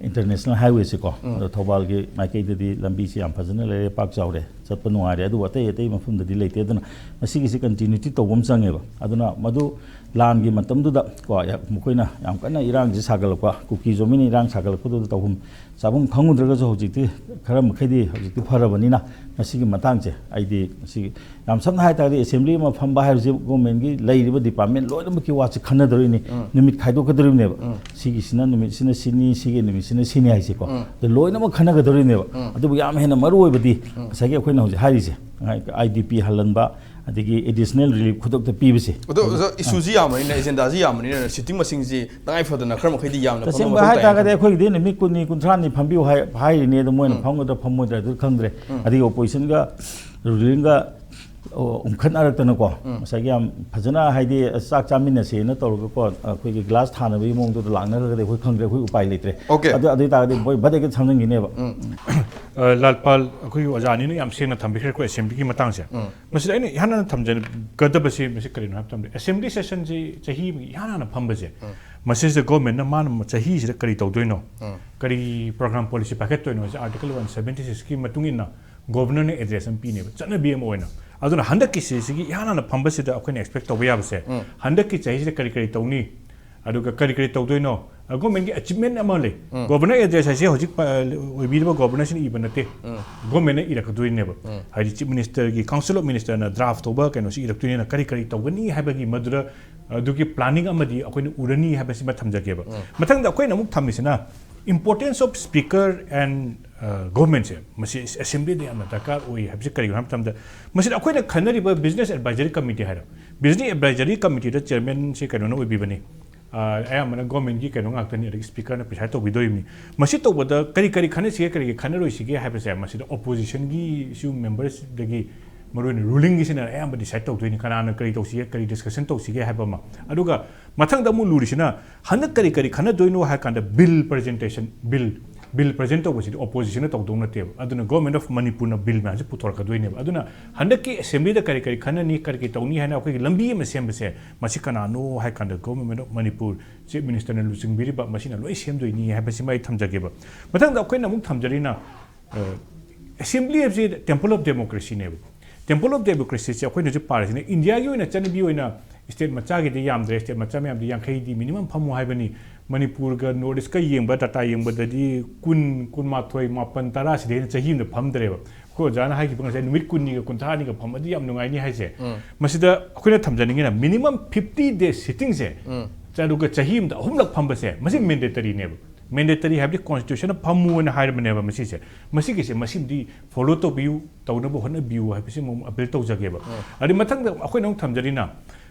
ꯏꯟꯇꯔꯅꯦꯁꯅꯦꯜ ꯍꯥꯏꯋꯦꯁꯦꯀꯣ, ꯑꯗꯣ ꯊꯧꯕꯥꯜꯒꯤ ꯃꯥꯏꯀꯩꯗꯗꯤ ꯂꯝꯕꯤꯁꯤ ꯌꯥꯝ ꯐꯖꯅ ꯂꯩꯔꯦ, ꯄꯥꯛ ꯆꯥꯎꯔꯦ, ꯆꯠꯄ ꯅꯨꯡꯉꯥꯏꯔꯦ, ꯑꯗꯨꯕꯨ ꯑꯇꯩ ꯑꯇꯩ ꯃꯐꯝꯗꯗꯤ ꯂꯩꯇꯦ꯫ ꯑꯗꯨꯅ ꯃꯁꯤꯒꯤꯁꯤ ꯀꯟꯇꯤꯅ꯭ꯌꯨꯇꯤ ꯇꯧꯕ ꯑꯃ ꯆꯪꯉꯦꯕ꯫ ꯑꯗꯨꯅ ꯃꯗꯨ ꯂꯥꯟꯒꯤ ꯃꯇꯝꯗꯨꯗ ꯀꯣ, ꯌꯥ-, ꯃꯈꯣꯏꯅ ꯌꯥꯝ ꯀꯟꯅ ꯏꯔꯥꯡꯁꯤ ꯁꯥꯒꯠꯂꯛꯄ, ꯀꯨꯀꯤ ꯖꯣꯃꯤꯅ ꯏꯔꯥꯡ ꯁꯥꯒꯠꯂꯛꯄꯗꯨꯗ ꯇꯧꯐꯝ ꯆꯥꯐꯝ ꯈꯪꯉꯨꯗ꯭ꯔꯒꯁꯨ ꯍꯧꯖꯤꯛꯇꯤ ꯈꯔ ꯃꯈꯩꯗꯤ ꯍꯧꯖꯤꯛꯇꯤ ꯐꯔꯕꯅꯤꯅ ꯃꯁꯤꯒꯤ ꯃꯇꯥꯡꯁꯦ ꯑꯩꯗꯤ ꯃꯁꯤꯒꯤ ꯌꯥꯝ ꯁꯝꯅ ꯍꯥꯏ ꯇꯥꯔꯗꯤ ꯑꯦꯁꯦꯝꯕ꯭ꯂꯤ ꯑꯃ ꯐꯝꯕ ꯍꯥꯏꯕꯁꯤ ꯒꯣꯔꯃꯦꯟꯒꯤ ꯂꯩꯔꯤꯕ ꯗꯤꯄꯥꯔꯠꯃꯦꯟ ꯂꯣꯏꯅꯃꯛꯀꯤ ꯋꯥꯁꯤ ꯈꯟꯅꯗꯣꯔꯤꯅꯤ, ꯅꯨꯃꯤꯠ ꯈꯥꯏꯗꯣꯛꯀꯗꯣꯔꯤꯕꯅꯦꯕ꯫ ꯁꯤꯒꯤꯁꯤꯅ ꯅꯨꯃꯤꯠꯁꯤꯅ ꯁꯤꯅꯤ, ꯁꯤꯒꯤ ꯅꯨꯃꯤꯠꯁꯤꯅ ꯁꯤꯅꯤ ꯍꯥꯏꯁꯦꯀꯣ꯫ ꯑꯗꯨ ꯂꯣꯏꯅꯃꯛ ꯈꯟꯅꯒꯗꯣꯔꯤꯕꯅꯦꯕ꯫ ꯑꯗꯨꯕꯨ ꯌꯥꯝ ꯍꯦꯟꯅ ꯃꯔꯨ ꯑꯣꯏꯕꯗꯤ ꯉꯁꯥꯏꯒꯤ ꯑꯩꯈꯣꯏꯅ ꯍꯧꯖꯤꯛ ꯍꯥꯏꯔꯤꯁꯦ, ꯑꯥꯏ ꯗꯤ ꯄꯤ ꯍꯜꯍꯟꯕ, ꯑꯗꯒꯤ ꯑꯦꯗꯤꯁꯅꯦꯜ ꯔꯤꯂꯤꯐ ꯈꯨꯗꯛꯇ ꯄꯤꯕꯁꯦ꯫ ꯑꯗꯣ ꯑꯣꯖꯥ, ꯏꯁꯨꯁꯤ ꯌꯥꯝꯕꯅꯤꯅ, ꯑꯦꯖꯦꯟꯗꯥꯁꯤ ꯌꯥꯝꯕꯅꯤꯅ ꯁꯤꯇꯤꯡ ꯃꯁꯤꯡꯁꯤ ꯇꯉꯥꯏ ꯐꯗꯅ ꯈꯔ ꯃꯈꯩꯗꯤ ꯌꯥꯝꯅ ꯐꯝꯕ ꯇꯁꯦꯡꯕ ꯃꯊꯧ ꯇꯥꯏ ꯍꯥꯏꯇꯥꯔꯒꯗꯤ ꯈꯟꯕ꯫ ꯑꯩꯈꯣꯏꯒꯤꯗꯤ ꯅꯨꯃꯤꯠ ꯀꯨꯟꯅꯤ, ꯀꯨꯟꯊ꯭ꯔꯥꯅꯤ ꯐꯝꯕꯤꯌꯨ ꯍꯥꯏ-, ꯍꯥꯏꯔꯤꯅꯦ꯫ ꯑꯗꯣ ꯃꯣꯏꯅ ꯐꯝꯒꯗ꯭ꯔꯥ ꯐꯝꯃꯣꯏꯗ꯭ꯔꯥ ꯑꯗꯨ ꯈꯪꯗ꯭ꯔꯦ꯫ ꯑꯗꯒꯤ ꯑꯣꯄꯣꯖꯤꯁꯟꯒ ꯔꯨꯂꯤꯡꯒ, ꯑꯣ, ꯎꯝꯈꯠꯅꯔꯛꯇꯅꯀꯣ, ꯉꯁꯥꯏꯒꯤ ꯌꯥꯝ ꯐꯖꯅ, ꯍꯥꯏꯗꯤ, ꯆꯥꯛ ꯆꯥꯃꯤꯟꯅꯁꯦꯅ ꯇꯧꯔꯒꯀꯣ, ꯑꯩꯈꯣꯏꯒꯤ ꯒ꯭ꯂꯥꯁ ꯊꯥꯅꯕꯒꯤ ꯃꯑꯣꯡꯗꯨꯗ ꯂꯥꯛꯅꯔꯒꯗꯤ ꯑꯩꯈꯣꯏ ꯈꯪꯗ꯭ꯔꯦ, ꯑꯩꯈꯣꯏ ꯎꯄꯥꯏ ꯂꯩꯇ꯭ꯔꯦ꯫ ꯑꯣꯀꯦ꯫ ꯑꯗꯨ, ꯑꯗꯨ ꯑꯣꯏꯇꯥꯔꯒꯗꯤ ꯃꯣꯏ ꯚꯠ ꯍꯦꯛꯇ ꯊꯝꯖꯤꯟꯈꯤꯅꯦꯕ꯫ ꯑ, ꯂꯥꯜꯄꯥꯜ, ꯑꯩꯈꯣꯏꯒꯤ ꯑꯣꯖꯥ ꯑꯅꯤꯅ ꯌꯥꯝ ꯁꯦꯡꯅ ꯊꯝꯕꯤꯈ꯭ꯔꯦꯀꯣ ꯑꯦꯁꯦꯝꯕ꯭ꯂꯤꯒꯤ ꯃꯇꯥꯡꯁꯦ꯫ ꯃꯁꯤꯗ ꯑꯩꯅ ꯏꯍꯥꯟ ꯍꯥꯟꯅ ꯊꯝꯖꯒꯗꯕꯁꯤ ꯃꯁꯤ ꯀꯔꯤꯅꯣ ꯍꯥꯏꯕ ꯃꯇꯝꯗ, ꯑꯦꯁꯦꯝꯕ꯭ꯂꯤ ꯁꯦꯁꯟꯁꯤ ꯆꯍꯤ ꯑꯃꯒꯤ ꯏꯍꯥꯟ ꯍꯥꯟꯅ ꯐꯝꯕꯁꯦ, ꯃꯁꯤꯁꯤꯗ ꯒꯣꯔꯃꯦꯟꯅ ꯃꯥꯅ ꯆꯍꯤꯁꯤꯗ ꯀꯔꯤ ꯇꯧꯗꯣꯏꯅꯣ, ꯀꯔꯤ ꯄ꯭ꯔꯣꯒ꯭ꯔꯥꯝ ꯄꯣꯂꯤꯁꯤ ꯄꯥꯏꯈꯠꯇꯣꯏꯅꯣ ꯍꯥꯏꯁꯦ ꯑꯥꯔꯇꯤꯀꯜ ꯋꯥꯟ ꯁꯕꯦꯟꯇꯤ ꯁꯤꯛꯁꯀꯤ ꯃꯇꯨꯡ ꯏꯟꯅ ꯒꯣꯕꯔꯅꯔꯅ ꯑꯦꯗ꯭ꯔꯦꯁ ꯑꯃ ꯄꯤꯅꯦꯕ, ꯆꯠꯅꯕꯤ ꯑꯃ ꯑꯣꯏꯅ꯫ ꯑꯗꯨꯅ ꯍꯟꯗꯛꯀꯤ ꯁꯤꯁꯤꯒꯤ ꯏꯍꯥꯟ ꯍꯥꯟꯅ ꯐꯝꯕꯁꯤꯗ ꯑꯩꯈꯣꯏꯅ ꯑꯦꯛꯁꯄꯦꯛ ꯇꯧꯕ ꯌꯥꯕꯁꯦ, ꯍꯟꯗꯛꯀꯤ ꯆꯍꯤꯁꯤꯗ ꯀꯔꯤ ꯀꯔꯤ ꯇꯧꯅꯤ, ꯑꯗꯨꯒ ꯀꯔꯤ ꯀꯔꯤ ꯇꯧꯗꯣꯏꯅꯣ, ꯒꯣꯔꯃꯦꯟꯒꯤ ꯑꯦꯆꯤꯞꯃꯦꯟ ꯑꯃ ꯂꯩ꯫ ꯒꯣꯕꯔꯅꯔ ꯑꯦꯗ꯭ꯔꯦꯁ ꯍꯥꯏꯁꯦ ꯍꯧꯖꯤꯛ ꯄ-, ꯑꯣꯏꯕꯤꯔꯤꯕ ꯒꯣꯕꯔꯅꯔꯁꯤꯅ ꯏꯕ ꯅꯠꯇꯦ, ꯒꯣꯔꯃꯦꯟꯅ ꯏꯔꯛꯀꯗꯣꯏꯅꯦꯕ꯫ ꯍꯥꯏꯗꯤ ꯆꯤꯐ ꯃꯤꯅꯤꯁꯇꯔꯒꯤ, ꯀꯥꯎꯟꯁꯤꯜ ꯑꯣꯐ ꯃꯤꯅꯤꯁꯇꯔꯅ ꯗ꯭ꯔꯥꯐ ꯇꯧꯕ ꯀꯩꯅꯣꯁꯤ ꯏꯔꯛꯇꯣꯏꯅꯤꯅ ꯀꯔꯤ ꯀꯔꯤ ꯇꯧꯒꯅꯤ ꯍꯥꯏꯕꯒꯤ ꯃꯗꯨꯗ, ꯑꯗꯨꯒꯤ ꯄ꯭ꯂꯥꯅꯤꯡ ꯑꯃꯗꯤ ꯑꯩꯈꯣꯏꯅ ꯎꯔꯅꯤ ꯍꯥꯏꯕꯁꯤꯃ ꯊꯝꯖꯒꯦꯕ꯫ ꯃꯊꯪꯗ ꯑꯩꯈꯣꯏꯅ ꯑꯃꯨꯛ ꯊꯝꯃꯤꯁꯤꯅ importance of speaker and, ꯑ, ꯒꯣꯔꯃꯦꯟꯁꯦ, ꯃꯁꯤ ꯑꯦꯁꯦꯝꯕ꯭ꯂꯤꯗ ꯌꯥꯝꯅ ꯗꯔꯀꯥꯔ ꯑꯣꯏ ꯍꯥꯏꯕꯁꯤ ꯀꯔꯤꯒꯤꯅꯣ ꯍꯥꯏꯕ ꯃꯇꯝꯗ, ꯃꯁꯤꯗ ꯑꯩꯈꯣꯏꯅ ꯈꯟꯅꯔꯤꯕ ꯕꯤꯖꯤꯅꯦꯁ ꯑꯦꯗꯚꯥꯏꯖꯔꯤ ꯀꯃꯤꯇꯤ ꯍꯥꯏꯔꯣ, ꯕꯤꯖꯤꯅꯦꯁ ꯑꯦꯗꯚꯥꯏꯖꯔꯤ ꯀꯃꯤꯇꯤꯗ ꯆꯤꯌꯔꯃꯦꯟꯁꯤ ꯀꯩꯅꯣꯅ ꯑꯣꯏꯕꯤꯕꯅꯤ, ꯑ, ꯑꯌꯥꯝꯕꯅ ꯒꯣꯔꯃꯦꯟꯒꯤ ꯀꯩꯅꯣ ꯉꯥꯛꯇꯅꯤ, ꯑꯗꯒꯤ ꯁ꯭ꯄꯤꯀꯔꯅ ꯄ꯭ꯔꯤꯁꯥꯏꯗ ꯇꯧꯕꯤꯗꯣꯔꯤꯕꯅꯤ꯫ ꯃꯁꯤ ꯇꯧꯕꯗ ꯀꯔꯤ ꯀꯔꯤ ꯈꯟꯅꯁꯤꯒꯦ, ꯀꯔꯤ ꯀꯔꯤ ꯈꯟꯅꯔꯣꯏꯁꯤꯒꯦ ꯍꯥꯏꯕꯁꯦ ꯃꯁꯤꯗ ꯑꯣꯄꯣꯖꯤꯁꯟꯒꯤꯁꯨ ꯃꯦꯝꯕꯔꯁꯗꯒꯤ ꯃꯔꯨꯑꯣꯏꯅ ꯔꯨꯂꯤꯡꯒꯤꯁꯤꯅ ꯑꯌꯥꯝꯕ ꯗꯤꯁꯥꯏꯗ ꯇꯧꯗꯣꯏꯅꯤ, ꯀꯅꯥꯅ ꯀꯔꯤ ꯇꯧꯁꯤꯒꯦ, ꯀꯔꯤ ꯗꯤꯁꯀꯁꯟ ꯇꯧꯁꯤꯒꯦ ꯍꯥꯏꯕ ꯑꯃ꯫ ꯑꯗꯨꯒ ꯃꯊꯪꯗ ꯑꯃꯨꯛ ꯂꯨꯔꯤꯁꯤꯅ ꯍꯟꯗꯛ ꯀꯔꯤ ꯀꯔꯤ ꯈꯟꯅꯗꯣꯏꯅꯣ ꯍꯥꯏ ꯀꯥꯟꯗ bill presentation, bill bill present ꯇꯧꯕꯁꯤꯗꯤ ꯑꯣꯄꯣꯖꯤꯁꯟꯅ ꯇꯧꯗꯧ ꯅꯠꯇꯦꯕ꯫ ꯑꯗꯨꯅ ꯒꯣꯔꯃꯦꯟ ꯑꯣꯐ ꯃꯅꯤꯄꯨꯔꯅ ꯕꯤꯜ ꯃꯌꯥꯝꯁꯦ ꯄꯨꯊꯣꯔꯛꯀꯗꯣꯏꯅꯦꯕ꯫ ꯑꯗꯨꯅ ꯍꯟꯗꯛꯀꯤ ꯑꯦꯁꯦꯝꯕ꯭ꯂꯤꯗ ꯀꯔꯤ ꯀꯔꯤ ꯈꯟꯅꯅꯤ, ꯀꯔꯤ ꯀꯔꯤ ꯇꯧꯅꯤ ꯍꯥꯏꯅ ꯑꯩꯈꯣꯏꯒꯤ ꯂꯝꯕꯤ ꯑꯃ ꯁꯦꯝꯕꯁꯦ, ꯃꯁꯤ ꯀꯅꯥꯅꯣ ꯍꯥꯏ ꯀꯥꯟꯗ ꯒꯣꯔꯃꯦꯟ ꯑꯣꯐ ꯃꯅꯤꯄꯨꯔ ꯆꯤꯐ ꯃꯤꯅꯤꯁꯇꯔꯅ ꯂꯨꯆꯤꯡꯕꯤꯔꯤꯕ ꯃꯁꯤꯅ ꯂꯣꯏ ꯁꯦꯝꯗꯣꯏꯅꯤ ꯍꯥꯏꯕꯁꯤꯃ ꯑꯩ ꯊꯝꯖꯒꯦꯕ꯫ ꯃꯊꯪꯗ ꯑꯩꯈꯣꯏꯅ ꯑꯃꯨꯛ ꯊꯝꯖꯔꯤꯅ, ꯑꯦꯁꯦꯝꯕ꯭ꯂꯤ ꯍꯥꯏꯕꯁꯤ ꯇꯦꯝꯄꯜ ꯑꯣꯐ ꯗꯦꯃꯣꯀ꯭ꯔꯦꯁꯤꯅꯦꯕ꯫ ꯇꯦꯝꯄꯜ ꯑꯣꯐ ꯗꯦꯃꯣꯀ꯭ꯔꯦꯁꯤꯁꯦ ꯑꯩꯈꯣꯏꯅ ꯍꯧꯖꯤꯛ ꯄꯥꯔꯤꯁꯤꯅ ꯏꯟꯗꯤꯌꯥꯒꯤ ꯑꯣꯏꯅ ꯆꯠꯅꯕꯤ ꯑꯣꯏꯅ ꯁ꯭ꯇꯦꯠ ꯃꯆꯥꯒꯤꯗꯤ ꯌꯥꯝꯗ꯭ꯔꯦ, ꯁ꯭ꯇꯦꯠ ꯃꯆꯥ ꯃꯌꯥꯝꯗꯤ ꯌꯥꯡꯈꯩꯗꯤ ꯃꯤꯅꯤꯃꯝ ꯐꯝꯃꯨ ꯍꯥꯏꯕꯅꯤ꯫ ꯃꯅꯤꯄꯨꯔꯒ ꯅꯣꯔꯠ ꯏꯁꯀ ꯌꯦꯡꯕ ꯗꯥꯇꯥ ꯌꯦꯡꯕꯗꯗꯤ ꯀꯨꯟ, ꯀꯨꯟꯃꯥꯊꯣꯏ, ꯃꯥꯄꯟ, ꯇꯔꯥ ꯁꯤꯗꯩ ꯍꯦꯟꯅ ꯆꯍꯤ ꯑꯃꯗ ꯐꯝꯗ꯭ꯔꯦꯕ꯫ ꯑꯩꯈꯣꯏ ꯑꯣꯖꯥꯅ ꯍꯥꯏꯈꯤꯕ ꯉꯁꯥꯏ ꯅꯨꯃꯤꯠ ꯀꯨꯟꯅꯤꯒ ꯀꯨꯟꯊ꯭ꯔꯥꯅꯤꯒ ꯐꯝꯃꯗꯤ ꯌꯥꯝ ꯅꯨꯡꯉꯥꯏꯅꯤ ꯍꯥꯏꯁꯦ꯫ ꯃꯁꯤꯗ ꯑꯩꯈꯣꯏꯅ ꯊꯝꯖꯅꯤꯡꯉꯤꯅ ꯃꯤꯅꯤꯃꯝ ꯐꯤꯐꯇꯤ ꯗꯦꯖ ꯁꯤꯇꯤꯡꯁꯦ, ꯑꯗꯨꯒ ꯆꯍꯤ ꯑꯃꯗ ꯑꯍꯨꯝꯂꯛ ꯐꯝꯕꯁꯦ, ꯃꯁꯤ ꯃꯦꯟꯗꯦꯇꯔꯤꯅꯦꯕ꯫ ꯃꯦꯟꯗꯦꯇꯔꯤ ꯍꯥꯏꯕꯗꯤ ꯀꯣꯟꯁꯇꯤꯇ꯭ꯌꯨꯁꯟꯅ ꯐꯝꯃꯨ ꯍꯥꯏꯅ ꯍꯥꯏꯔꯕꯅꯦꯕ ꯃꯁꯤꯁꯦ꯫ ꯃꯁꯤꯒꯤꯁꯦ, ꯃꯁꯤꯃꯗꯤ ꯐꯣꯂꯣ ꯇꯧꯕꯤꯌꯨ, ꯇꯧꯅꯕ ꯍꯣꯠꯅꯕꯤꯌꯨ ꯍꯥꯏꯕꯁꯤ ꯑꯃꯨꯛ ꯑꯄꯤꯜ ꯇꯧꯖꯒꯦꯕ꯫ ꯑꯗꯩ ꯃꯊꯪꯗ ꯑꯩꯈꯣꯏꯅ ꯑꯃꯨꯛ ꯊꯝꯖꯔꯤꯅ,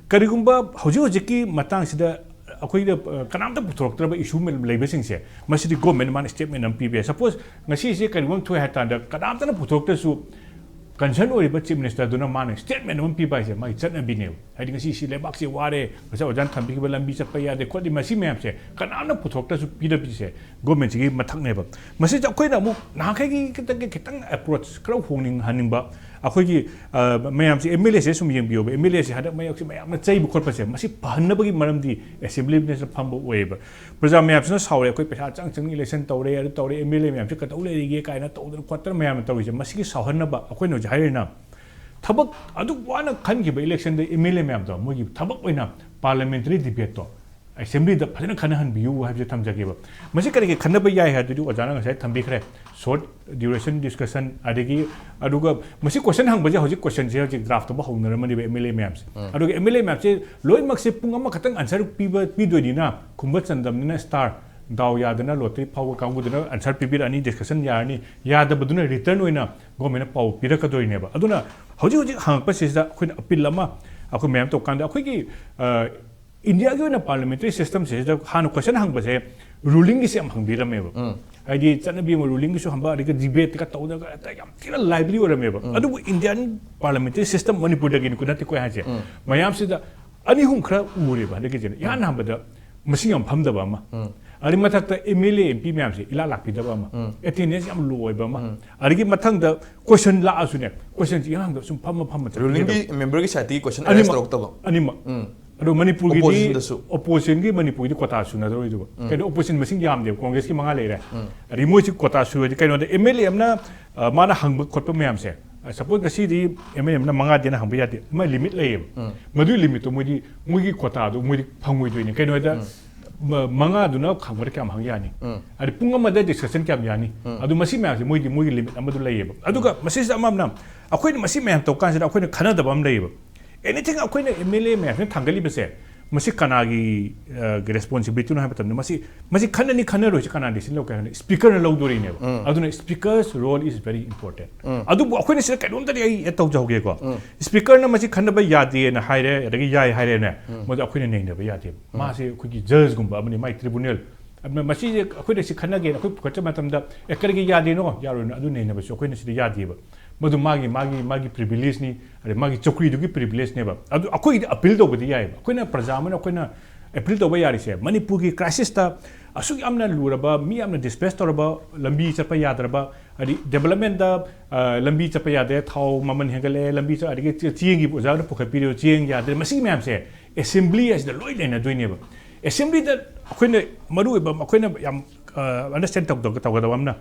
ꯀꯔꯤꯒꯨꯝꯕ ꯍꯧꯖꯤꯛ ꯍꯧꯖꯤꯛꯀꯤ ꯃꯇꯥꯡꯁꯤꯗ ꯑꯩꯈꯣꯏꯗ, ꯑ, ꯀꯅꯥꯝꯇ ꯄꯨꯊꯣꯔꯛꯇ꯭ꯔꯕ ꯏꯁꯨ ꯂꯩꯕꯁꯤꯡꯁꯦ, ꯃꯁꯤꯗꯤ ꯒꯣꯔꯃꯦꯟ ꯃꯥꯅ ꯁ꯭ꯇꯦꯠꯃꯦꯟ ꯑꯃ ꯄꯤꯕ ꯌꯥꯏ꯫ ꯁꯄꯣꯁ ꯉꯁꯤꯁꯦ ꯀꯔꯤꯒꯨꯝꯕ ꯊꯣꯛꯑꯦ ꯍꯥꯏ ꯇꯥꯔꯗ, ꯀꯅꯥꯝꯇꯅ ꯄꯨꯊꯣꯔꯛꯇ꯭ꯔꯁꯨ ꯀꯟꯁꯔꯟ ꯑꯣꯏꯔꯤꯕ ꯆꯤꯐ ꯃꯤꯅꯤꯁꯇꯔꯗꯨꯅ ꯃꯥꯅ ꯁ꯭ꯇꯦꯠꯃꯦꯟ ꯑꯃ ꯄꯤꯕ ꯍꯥꯏꯁꯦ ꯃꯥꯒꯤ ꯆꯠꯅꯕꯤꯅꯦꯕ꯫ ꯍꯥꯏꯗꯤ ꯉꯁꯤ ꯁꯤ ꯂꯩꯕꯥꯛꯁꯦ ꯋꯥꯔꯦ, ꯉꯁꯥꯏ ꯑꯣꯖꯥꯅ ꯊꯝꯕꯤꯈꯤꯕ ꯂꯝꯕꯤ ꯆꯠꯄ ꯌꯥꯗꯦ ꯈꯣꯠꯂꯤ, ꯃꯁꯤ ꯃꯌꯥꯝꯁꯦ ꯀꯅꯥꯝꯅ ꯄꯨꯊꯣꯛꯇ꯭ꯔꯁꯨ ꯄꯤꯔꯛꯄꯁꯦ ꯒꯣꯔꯃꯦꯟꯁꯤꯒꯤ ꯃꯊꯛꯅꯦꯕ꯫ ꯃꯁꯤꯗ ꯑꯩꯈꯣꯏꯅ ꯑꯃꯨꯛ ꯅꯍꯥꯟꯈꯩꯒꯤ ꯈꯤꯇꯪ, ꯈꯤꯇꯪ ꯑꯦꯄ꯭ꯔꯣꯆ ꯈꯔ ꯍꯣꯡꯅꯤꯡꯍꯟꯅꯤꯡꯕ, ꯑꯩꯈꯣꯏꯒꯤ, ꯑ, ꯃꯌꯥꯝꯁꯦ ꯑꯦꯝ ꯑꯦꯜ ꯑꯦꯁꯦ ꯁꯨꯝ ꯌꯦꯡꯕꯤꯌꯣꯕ, ꯑꯦꯝ ꯑꯦꯜ ꯑꯦꯁꯦ ꯍꯟꯗꯛ ꯃꯌꯥꯝꯁꯦ ꯃꯌꯥꯝꯅ ꯆꯩꯕ ꯈꯣꯠꯄꯁꯦ, ꯃꯁꯤ ꯐꯍꯟꯅꯕꯒꯤ ꯃꯔꯝꯗꯤ ꯑꯦꯁꯦꯝꯕ꯭ꯂꯤ ꯃꯤꯅꯤꯁꯇꯔ ꯐꯝꯕ ꯑꯣꯏꯌꯦꯕ꯫ ꯄ꯭ꯔꯖꯥ ꯃꯌꯥꯝꯁꯤꯅ ꯁꯥꯎꯔꯦ, ꯑꯩꯈꯣꯏ ꯄꯩꯁꯥ ꯆꯪ ꯆꯪ ꯏꯂꯦꯛꯁꯟ ꯇꯧꯔꯦ, ꯑꯗꯨ ꯇꯧꯔꯦ, ꯑꯦꯝ ꯑꯦꯜ ꯑꯦ ꯃꯌꯥꯝꯁꯦ ꯀꯩꯗꯧ ꯂꯩꯔꯤꯒꯦ ꯀꯥꯏꯅ ꯇꯧꯗꯅ ꯈꯣꯠꯇꯅ ꯃꯌꯥꯝꯅ ꯇꯧꯔꯤꯁꯦ, ꯃꯁꯤꯒꯤ ꯁꯥꯎꯍꯟꯅꯕ ꯑꯩꯈꯣꯏꯅ ꯍꯧꯖꯤꯛ ꯍꯥꯏꯔꯤꯅ ꯊꯕꯛ ꯑꯗꯨꯛ ꯋꯥꯅ ꯈꯟꯈꯤꯕ ꯏꯂꯦꯛꯁꯟꯗ ꯑꯦꯝ ꯑꯦꯜ ꯑꯦ ꯃꯌꯥꯝꯗꯣ ꯃꯣꯏꯒꯤ ꯊꯕꯛ ꯑꯣꯏꯅ ꯄꯥꯔꯂꯤꯌꯥꯃꯦꯟꯇꯔꯤ ꯗꯤꯕꯦꯠꯇꯣ ꯑꯦꯁꯦꯝꯕ꯭ꯂꯤꯗ ꯐꯖꯅ ꯈꯟꯅꯍꯟꯕꯤꯌꯨ ꯍꯥꯏꯕꯁꯦ ꯊꯝꯖꯒꯦꯕ꯫ ꯃꯁꯤ ꯀꯔꯤ ꯀꯔꯤ ꯈꯟꯅꯕ ꯌꯥꯏ ꯍꯥꯏꯕꯗꯨꯗꯤ ꯑꯣꯖꯥꯅ ꯉꯁꯥꯏ ꯊꯝꯕꯤꯈ꯭ꯔꯦ꯫ ꯁꯣꯔꯠ ꯗ꯭ꯌꯨꯔꯦꯁꯟ ꯗꯤꯁꯀꯁꯟ, ꯑꯗꯒꯤ ꯑꯗꯨꯒ ꯃꯁꯤ ꯀꯣꯏꯁꯟ ꯍꯪꯕꯁꯦ ꯍꯧꯖꯤꯛ ꯀꯣꯏꯁꯟꯁꯦ ꯍꯧꯖꯤꯛ ꯗ꯭ꯔꯥꯐ ꯇꯧꯕ ꯍꯧꯅꯔꯝꯃꯅꯦꯕ ꯑꯦꯝ ꯑꯦꯜ ꯑꯦ ꯃꯌꯥꯝꯁꯦ꯫ ꯑꯗꯨꯒ ꯑꯦꯝ ꯑꯦꯜ ꯑꯦ ꯃꯌꯥꯝꯁꯦ ꯂꯣꯏꯅꯃꯛꯁꯦ ꯄꯨꯡ ꯑꯃꯈꯛꯇꯪ ꯑꯟꯁꯔ ꯄꯤꯕ, ꯄꯤꯗꯣꯏꯅꯤꯅ ꯈꯨꯝꯕ ꯆꯟꯗꯕꯅꯤꯅ ꯁ꯭ꯇꯥꯔ, ꯗꯥꯎ ꯌꯥꯗꯅ ꯂꯣꯇꯔꯤ ꯐꯥꯎꯕ ꯀꯥꯡꯕꯨꯗꯨꯅ ꯑꯟꯁꯔ ꯄꯤꯕꯤꯔꯛꯑꯅꯤ, ꯗꯤꯁꯀꯁꯟ ꯌꯥꯔꯅꯤ, ꯌꯥꯗꯕꯗꯨꯅ ꯔꯤꯇꯔꯟ ꯑꯣꯏꯅ ꯒꯣꯔꯃꯦꯟꯅ ꯄꯥꯎ ꯄꯤꯔꯛꯀꯗꯣꯏꯅꯦꯕ꯫ ꯑꯗꯨꯅ ꯍꯧꯖꯤꯛ ꯍꯧꯖꯤꯛ ꯍꯪꯉꯛꯄꯁꯤꯗ ꯑꯩꯈꯣꯏꯅ ꯑꯄꯤꯜ ꯑꯃ ꯑꯩꯈꯣꯏ ꯃꯌꯥꯝ ꯇꯧꯀꯥꯟꯗ ꯑꯩꯈꯣꯏꯒꯤ, ꯑ, ꯏꯟꯗꯤꯌꯥꯒꯤ ꯑꯣꯏꯅ ꯄꯥꯔꯂꯤꯌꯥꯃꯦꯟꯇꯔꯤ ꯁꯤꯁꯇꯝꯁꯤꯗ ꯍꯥꯟꯅ ꯀꯣꯏꯁꯟ ꯍꯪꯕꯁꯦ ꯔꯨꯂꯤꯡꯒꯤꯁꯦ ꯌꯥꯝ ꯍꯪꯕꯤꯔꯝꯃꯦꯕ꯫ ꯍꯥꯏꯗꯤ ꯆꯠꯅꯕꯤ ꯑꯃ ꯔꯨꯂꯤꯡꯒꯤꯁꯨ ꯍꯪꯕ, ꯑꯗꯒꯤ ꯗꯤꯕꯦꯠꯀ ꯇꯧꯗꯅ ꯍꯦꯛꯇ ꯌꯥꯝ ꯊꯤꯅ ꯂꯥꯏꯚꯂꯤ ꯑꯣꯏꯔꯝꯃꯦꯕ꯫ ꯑꯗꯨꯕꯨ ꯏꯟꯗꯤꯌꯥꯟ ꯄꯥꯔꯂꯤꯌꯥꯃꯦꯟꯇꯔꯤ ꯁꯤꯁꯇꯝ ꯃꯅꯤꯄꯨꯔꯗꯒꯤ ꯅꯠꯇꯦꯀꯣ ꯍꯥꯏꯁꯦ꯫ ꯃꯌꯥꯝꯁꯤꯗ ꯑꯅꯤ ꯑꯍꯨꯝ ꯈꯔ ꯎꯔꯦꯕ ꯍꯟꯗꯛꯀꯤꯁꯤꯅ꯫ ꯏꯍꯥꯟ ꯍꯥꯟꯕꯗ ꯃꯁꯤꯡ ꯌꯥꯝ ꯐꯝꯗꯕ ꯑꯃ꯫ ꯑꯗꯨꯒꯤ ꯃꯊꯛꯇ M L A M P ꯃꯌꯥꯝꯁꯦ ꯏꯂꯥꯛ ꯂꯥꯛꯄꯤꯗꯕ ꯑꯃ, ꯑꯦꯇꯦꯟꯗꯦꯟꯁ ꯌꯥꯝ ꯂꯣ ꯑꯣꯏꯕ ꯑꯃ, ꯑꯗꯒꯤ ꯃꯊꯪꯗ ꯀꯣꯏꯁꯟ ꯂꯥꯛꯑꯁꯨꯅꯦ, ꯀꯣꯏꯁꯟꯁꯤ ꯏꯍꯥꯡꯗ ꯁꯨꯝ ꯐꯝꯃ ꯐꯝꯃ ꯆꯠꯈꯤꯗꯕ꯫ ꯔꯨꯂꯤꯡꯒꯤ ꯃꯦꯝꯕꯔꯒꯤ ꯁꯥꯏꯠꯇꯒꯤ ꯀꯣꯏꯁꯟ ꯑꯦꯔꯦꯁ ꯑꯅꯤꯃꯛ ꯇꯧꯔꯛꯇꯕ꯫ ꯑꯅꯤꯃꯛ꯫ ꯑꯗꯣ ꯃꯅꯤꯄꯨꯔꯒꯤꯗꯤ Oppositionꯗꯁꯨ꯫ ꯑꯣꯄꯣꯖꯤꯁꯟꯒꯤ ꯃꯅꯤꯄꯨꯔꯒꯤꯗꯤ ꯀꯣꯇꯥ ꯁꯨꯅꯗꯧꯔꯣꯏꯗꯨꯕ꯫ ꯀꯩꯅꯣ, ꯑꯣꯄꯣꯖꯤꯁꯟ ꯃꯁꯤꯡ ꯌꯥꯝꯗꯦꯕ, ꯀꯣꯡꯒ꯭ꯔꯦꯁꯀꯤ ꯃꯉꯥ ꯂꯩꯔꯦ꯫ ꯑꯗꯒꯤ ꯃꯣꯏꯁꯤ ꯀꯣꯇꯥ ꯁꯨꯔꯗꯤ ꯀꯩꯅꯣꯗ ꯑꯦꯝ ꯑꯦꯜ ꯑꯦ ꯑꯃꯅ, ꯑ, ꯃꯥꯅ ꯍꯪꯕ ꯈꯣꯠꯄ ꯃꯌꯥꯝꯁꯦ, ꯁꯄꯣꯖ ꯉꯁꯤꯗꯤ ꯑꯦꯝ ꯑꯦꯜ ꯑꯦ ꯑꯃꯅ ꯃꯉꯥꯗꯤꯅ ꯍꯪꯕ ꯌꯥꯗꯦ, ꯃꯥꯏ ꯂꯤꯃꯤꯠ ꯂꯩꯌꯦꯕ꯫ ꯃꯗꯨꯒꯤ ꯂꯤꯃꯤꯠꯇꯣ ꯃꯣꯏꯗꯤ, ꯃꯣꯏꯒꯤ ꯀꯣꯇꯥꯗꯣ ꯃꯣꯏꯗꯤ ꯐꯪꯉꯣꯏꯗꯣꯏꯅꯤ꯫ ꯀꯩꯅꯣꯗ ꯃ-, ꯃꯉꯥꯗꯨꯅ ꯍꯪꯕꯗ ꯀꯌꯥꯝ ꯍꯪ ꯌꯥꯅꯤ? ꯑꯗꯩ ꯄꯨꯡ ꯑꯃꯗ ꯗꯤꯁꯀꯁꯟ ꯀꯌꯥꯝ ꯌꯥꯅꯤ? ꯑꯗꯨ ꯃꯁꯤ ꯃꯌꯥꯝꯁꯦ ꯃꯣꯏꯗꯤ ꯃꯣꯏꯒꯤ ꯂꯤꯃꯤꯠ ꯑꯃꯗꯨ ꯂꯩꯌꯦꯕ꯫ ꯑꯗꯨꯒ ꯃꯁꯤꯁꯤꯗ ꯑꯃ ꯑꯃꯅ ꯑꯩꯈꯣꯏꯅ ꯃꯁꯤ ꯃꯌꯥꯝ ꯇꯧ ꯀꯥꯟꯁꯤꯗ ꯑꯩꯈꯣꯏꯅ ꯈꯟꯅꯗꯕ ꯑꯃ ꯂꯩꯌꯦꯕ꯫ ꯑꯦꯅꯤꯊꯤꯡ ꯑꯩꯈꯣꯏꯅ ꯑꯦꯝ ꯑꯦꯜ ꯑꯦ ꯃꯌꯥꯝꯁꯤꯅ ꯊꯥꯡꯒꯠꯂꯤꯕꯁꯦ, ꯃꯁꯤ ꯀꯅꯥꯒꯤ, ꯑ, ꯒꯤ ꯔꯦꯁꯄꯣꯟꯁꯤꯕꯤꯂꯤꯇꯤꯅꯣ ꯍꯥꯏꯕ ꯃꯇꯝꯗ, ꯃꯁꯤ, ꯃꯁꯤ ꯈꯟꯅꯅꯤ ꯈꯟꯅꯔꯣꯏꯁꯤ ꯀꯅꯥꯅ ꯗꯤꯁꯤꯖꯟ ꯂꯧꯒꯦ ꯍꯥꯏꯕꯗ ꯁ꯭ꯄꯤꯀꯔꯅ ꯂꯧꯗꯣꯔꯤꯅꯦꯕ꯫ ꯑꯗꯨꯅ speaker's role is very important꯫ ꯑꯗꯨꯕꯨ ꯑꯩꯈꯣꯏꯅ ꯁꯤꯗ ꯀꯩꯅꯣꯝꯇꯗꯤ ꯑꯩ ꯑꯦꯗ ꯇꯧꯖꯍꯧꯒꯦꯀꯣ꯫ ꯁ꯭ꯄꯤꯀꯔꯅ ꯃꯁꯤ ꯈꯟꯅꯕ ꯌꯥꯗꯦꯅ ꯍꯥꯏꯔꯦ, ꯑꯗꯒꯤ ꯌꯥꯏ ꯍꯥꯏꯔꯦꯅꯦ, ꯃꯗꯨ ꯑꯩꯈꯣꯏꯅ ꯅꯩꯅꯕ ꯌꯥꯗꯦꯕ꯫ ꯃꯥꯁꯦ ꯑꯩꯈꯣꯏꯒꯤ ꯖꯖꯒꯨꯝꯕ ꯑꯃꯅꯤ, ꯃꯥꯏ ꯇ꯭ꯔꯤꯕꯨꯅꯦꯜ꯫ ꯑꯗꯨꯅ ꯃꯁꯤꯁꯦ ꯑꯩꯈꯣꯏꯅ ꯁꯤ ꯈꯟꯅꯒꯦꯅ ꯑꯩꯈꯣꯏ ꯄꯨꯈꯠꯆꯕ ꯃꯇꯝꯗ, "ꯑꯦ, ꯀꯔꯤꯒꯤ ꯌꯥꯗꯦꯅꯣ, ꯌꯥꯔꯣꯏꯅꯣ?" ꯑꯗꯨ ꯅꯩꯅꯕꯁꯨ ꯑꯩꯈꯣꯏꯅ ꯁꯤꯗ ꯌꯥꯗꯦꯕ꯫ ꯃꯗꯨ ꯃꯥꯒꯤ, ꯃꯥꯒꯤ, ꯃꯥꯒꯤ ꯄ꯭ꯔꯤꯚꯤꯂꯦꯖꯅꯤ, ꯑꯗꯩ ꯃꯥꯒꯤ ꯆꯧꯀ꯭ꯔꯤꯗꯨꯒꯤ ꯄ꯭ꯔꯤꯚꯤꯂꯦꯖꯅꯦꯕ꯫ ꯑꯗꯨ ꯑꯩꯈꯣꯏꯒꯤꯗꯤ ꯑꯄꯤꯜ ꯇꯧꯕꯗꯤ ꯌꯥꯏꯑꯕ꯫ ꯑꯩꯈꯣꯏꯅ ꯄ꯭ꯔꯖꯥ ꯑꯃꯅ ꯑꯩꯈꯣꯏꯅ ꯑꯄꯤꯜ ꯇꯧꯕ ꯌꯥꯔꯤꯁꯦ, ꯃꯅꯤꯄꯨꯔꯒꯤ ꯀ꯭ꯔꯥꯏꯁꯤꯁꯇ ꯑꯁꯨꯛ ꯌꯥꯝꯅ ꯂꯨꯔꯕ, ꯃꯤ ꯌꯥꯝꯅ ꯗꯤꯁꯄ꯭ꯂꯦꯁ ꯇꯧꯔꯕ, ꯂꯝꯕꯤ ꯆꯠꯄ ꯌꯥꯗ꯭ꯔꯕ, ꯍꯥꯏꯗꯤ ꯗꯦꯕꯂꯞꯃꯦꯟꯗ, ꯑ, ꯂꯝꯕꯤ ꯆꯠꯄ ꯌꯥꯗ꯭ꯔꯦ, ꯊꯥꯎ ꯃꯃꯜ ꯍꯦꯟꯒꯠꯂꯛꯑꯦ, ꯂꯝꯕꯤ ꯆꯠ-, ꯑꯗꯒꯤ ꯆꯦ-, ꯆꯦꯡꯒꯤ ꯑꯣꯖꯥꯅ ꯄꯨꯈꯠꯄꯤꯔꯤꯕ ꯆꯦꯡ ꯌꯥꯗ꯭ꯔꯦ, ꯃꯁꯤꯒꯤ ꯃꯌꯥꯝꯁꯦ ꯑꯦꯁꯦꯝꯕ꯭ꯂꯤ ꯑꯁꯤꯗ ꯂꯣꯏ ꯂꯩꯅꯗꯣꯏꯅꯦꯕ꯫ ꯑꯦꯁꯦꯝꯕ꯭ꯂꯤꯗ ꯑꯩꯈꯣꯏꯅ ꯃꯔꯨ ꯑꯣꯏꯕ, ꯑꯩꯈꯣꯏꯅ ꯌꯥꯝ, ꯑ, ꯑꯟꯗꯔꯁ꯭ꯇꯦꯟ ꯇꯧꯗ-, ꯇꯧꯒꯗꯕ ꯑꯃꯅ,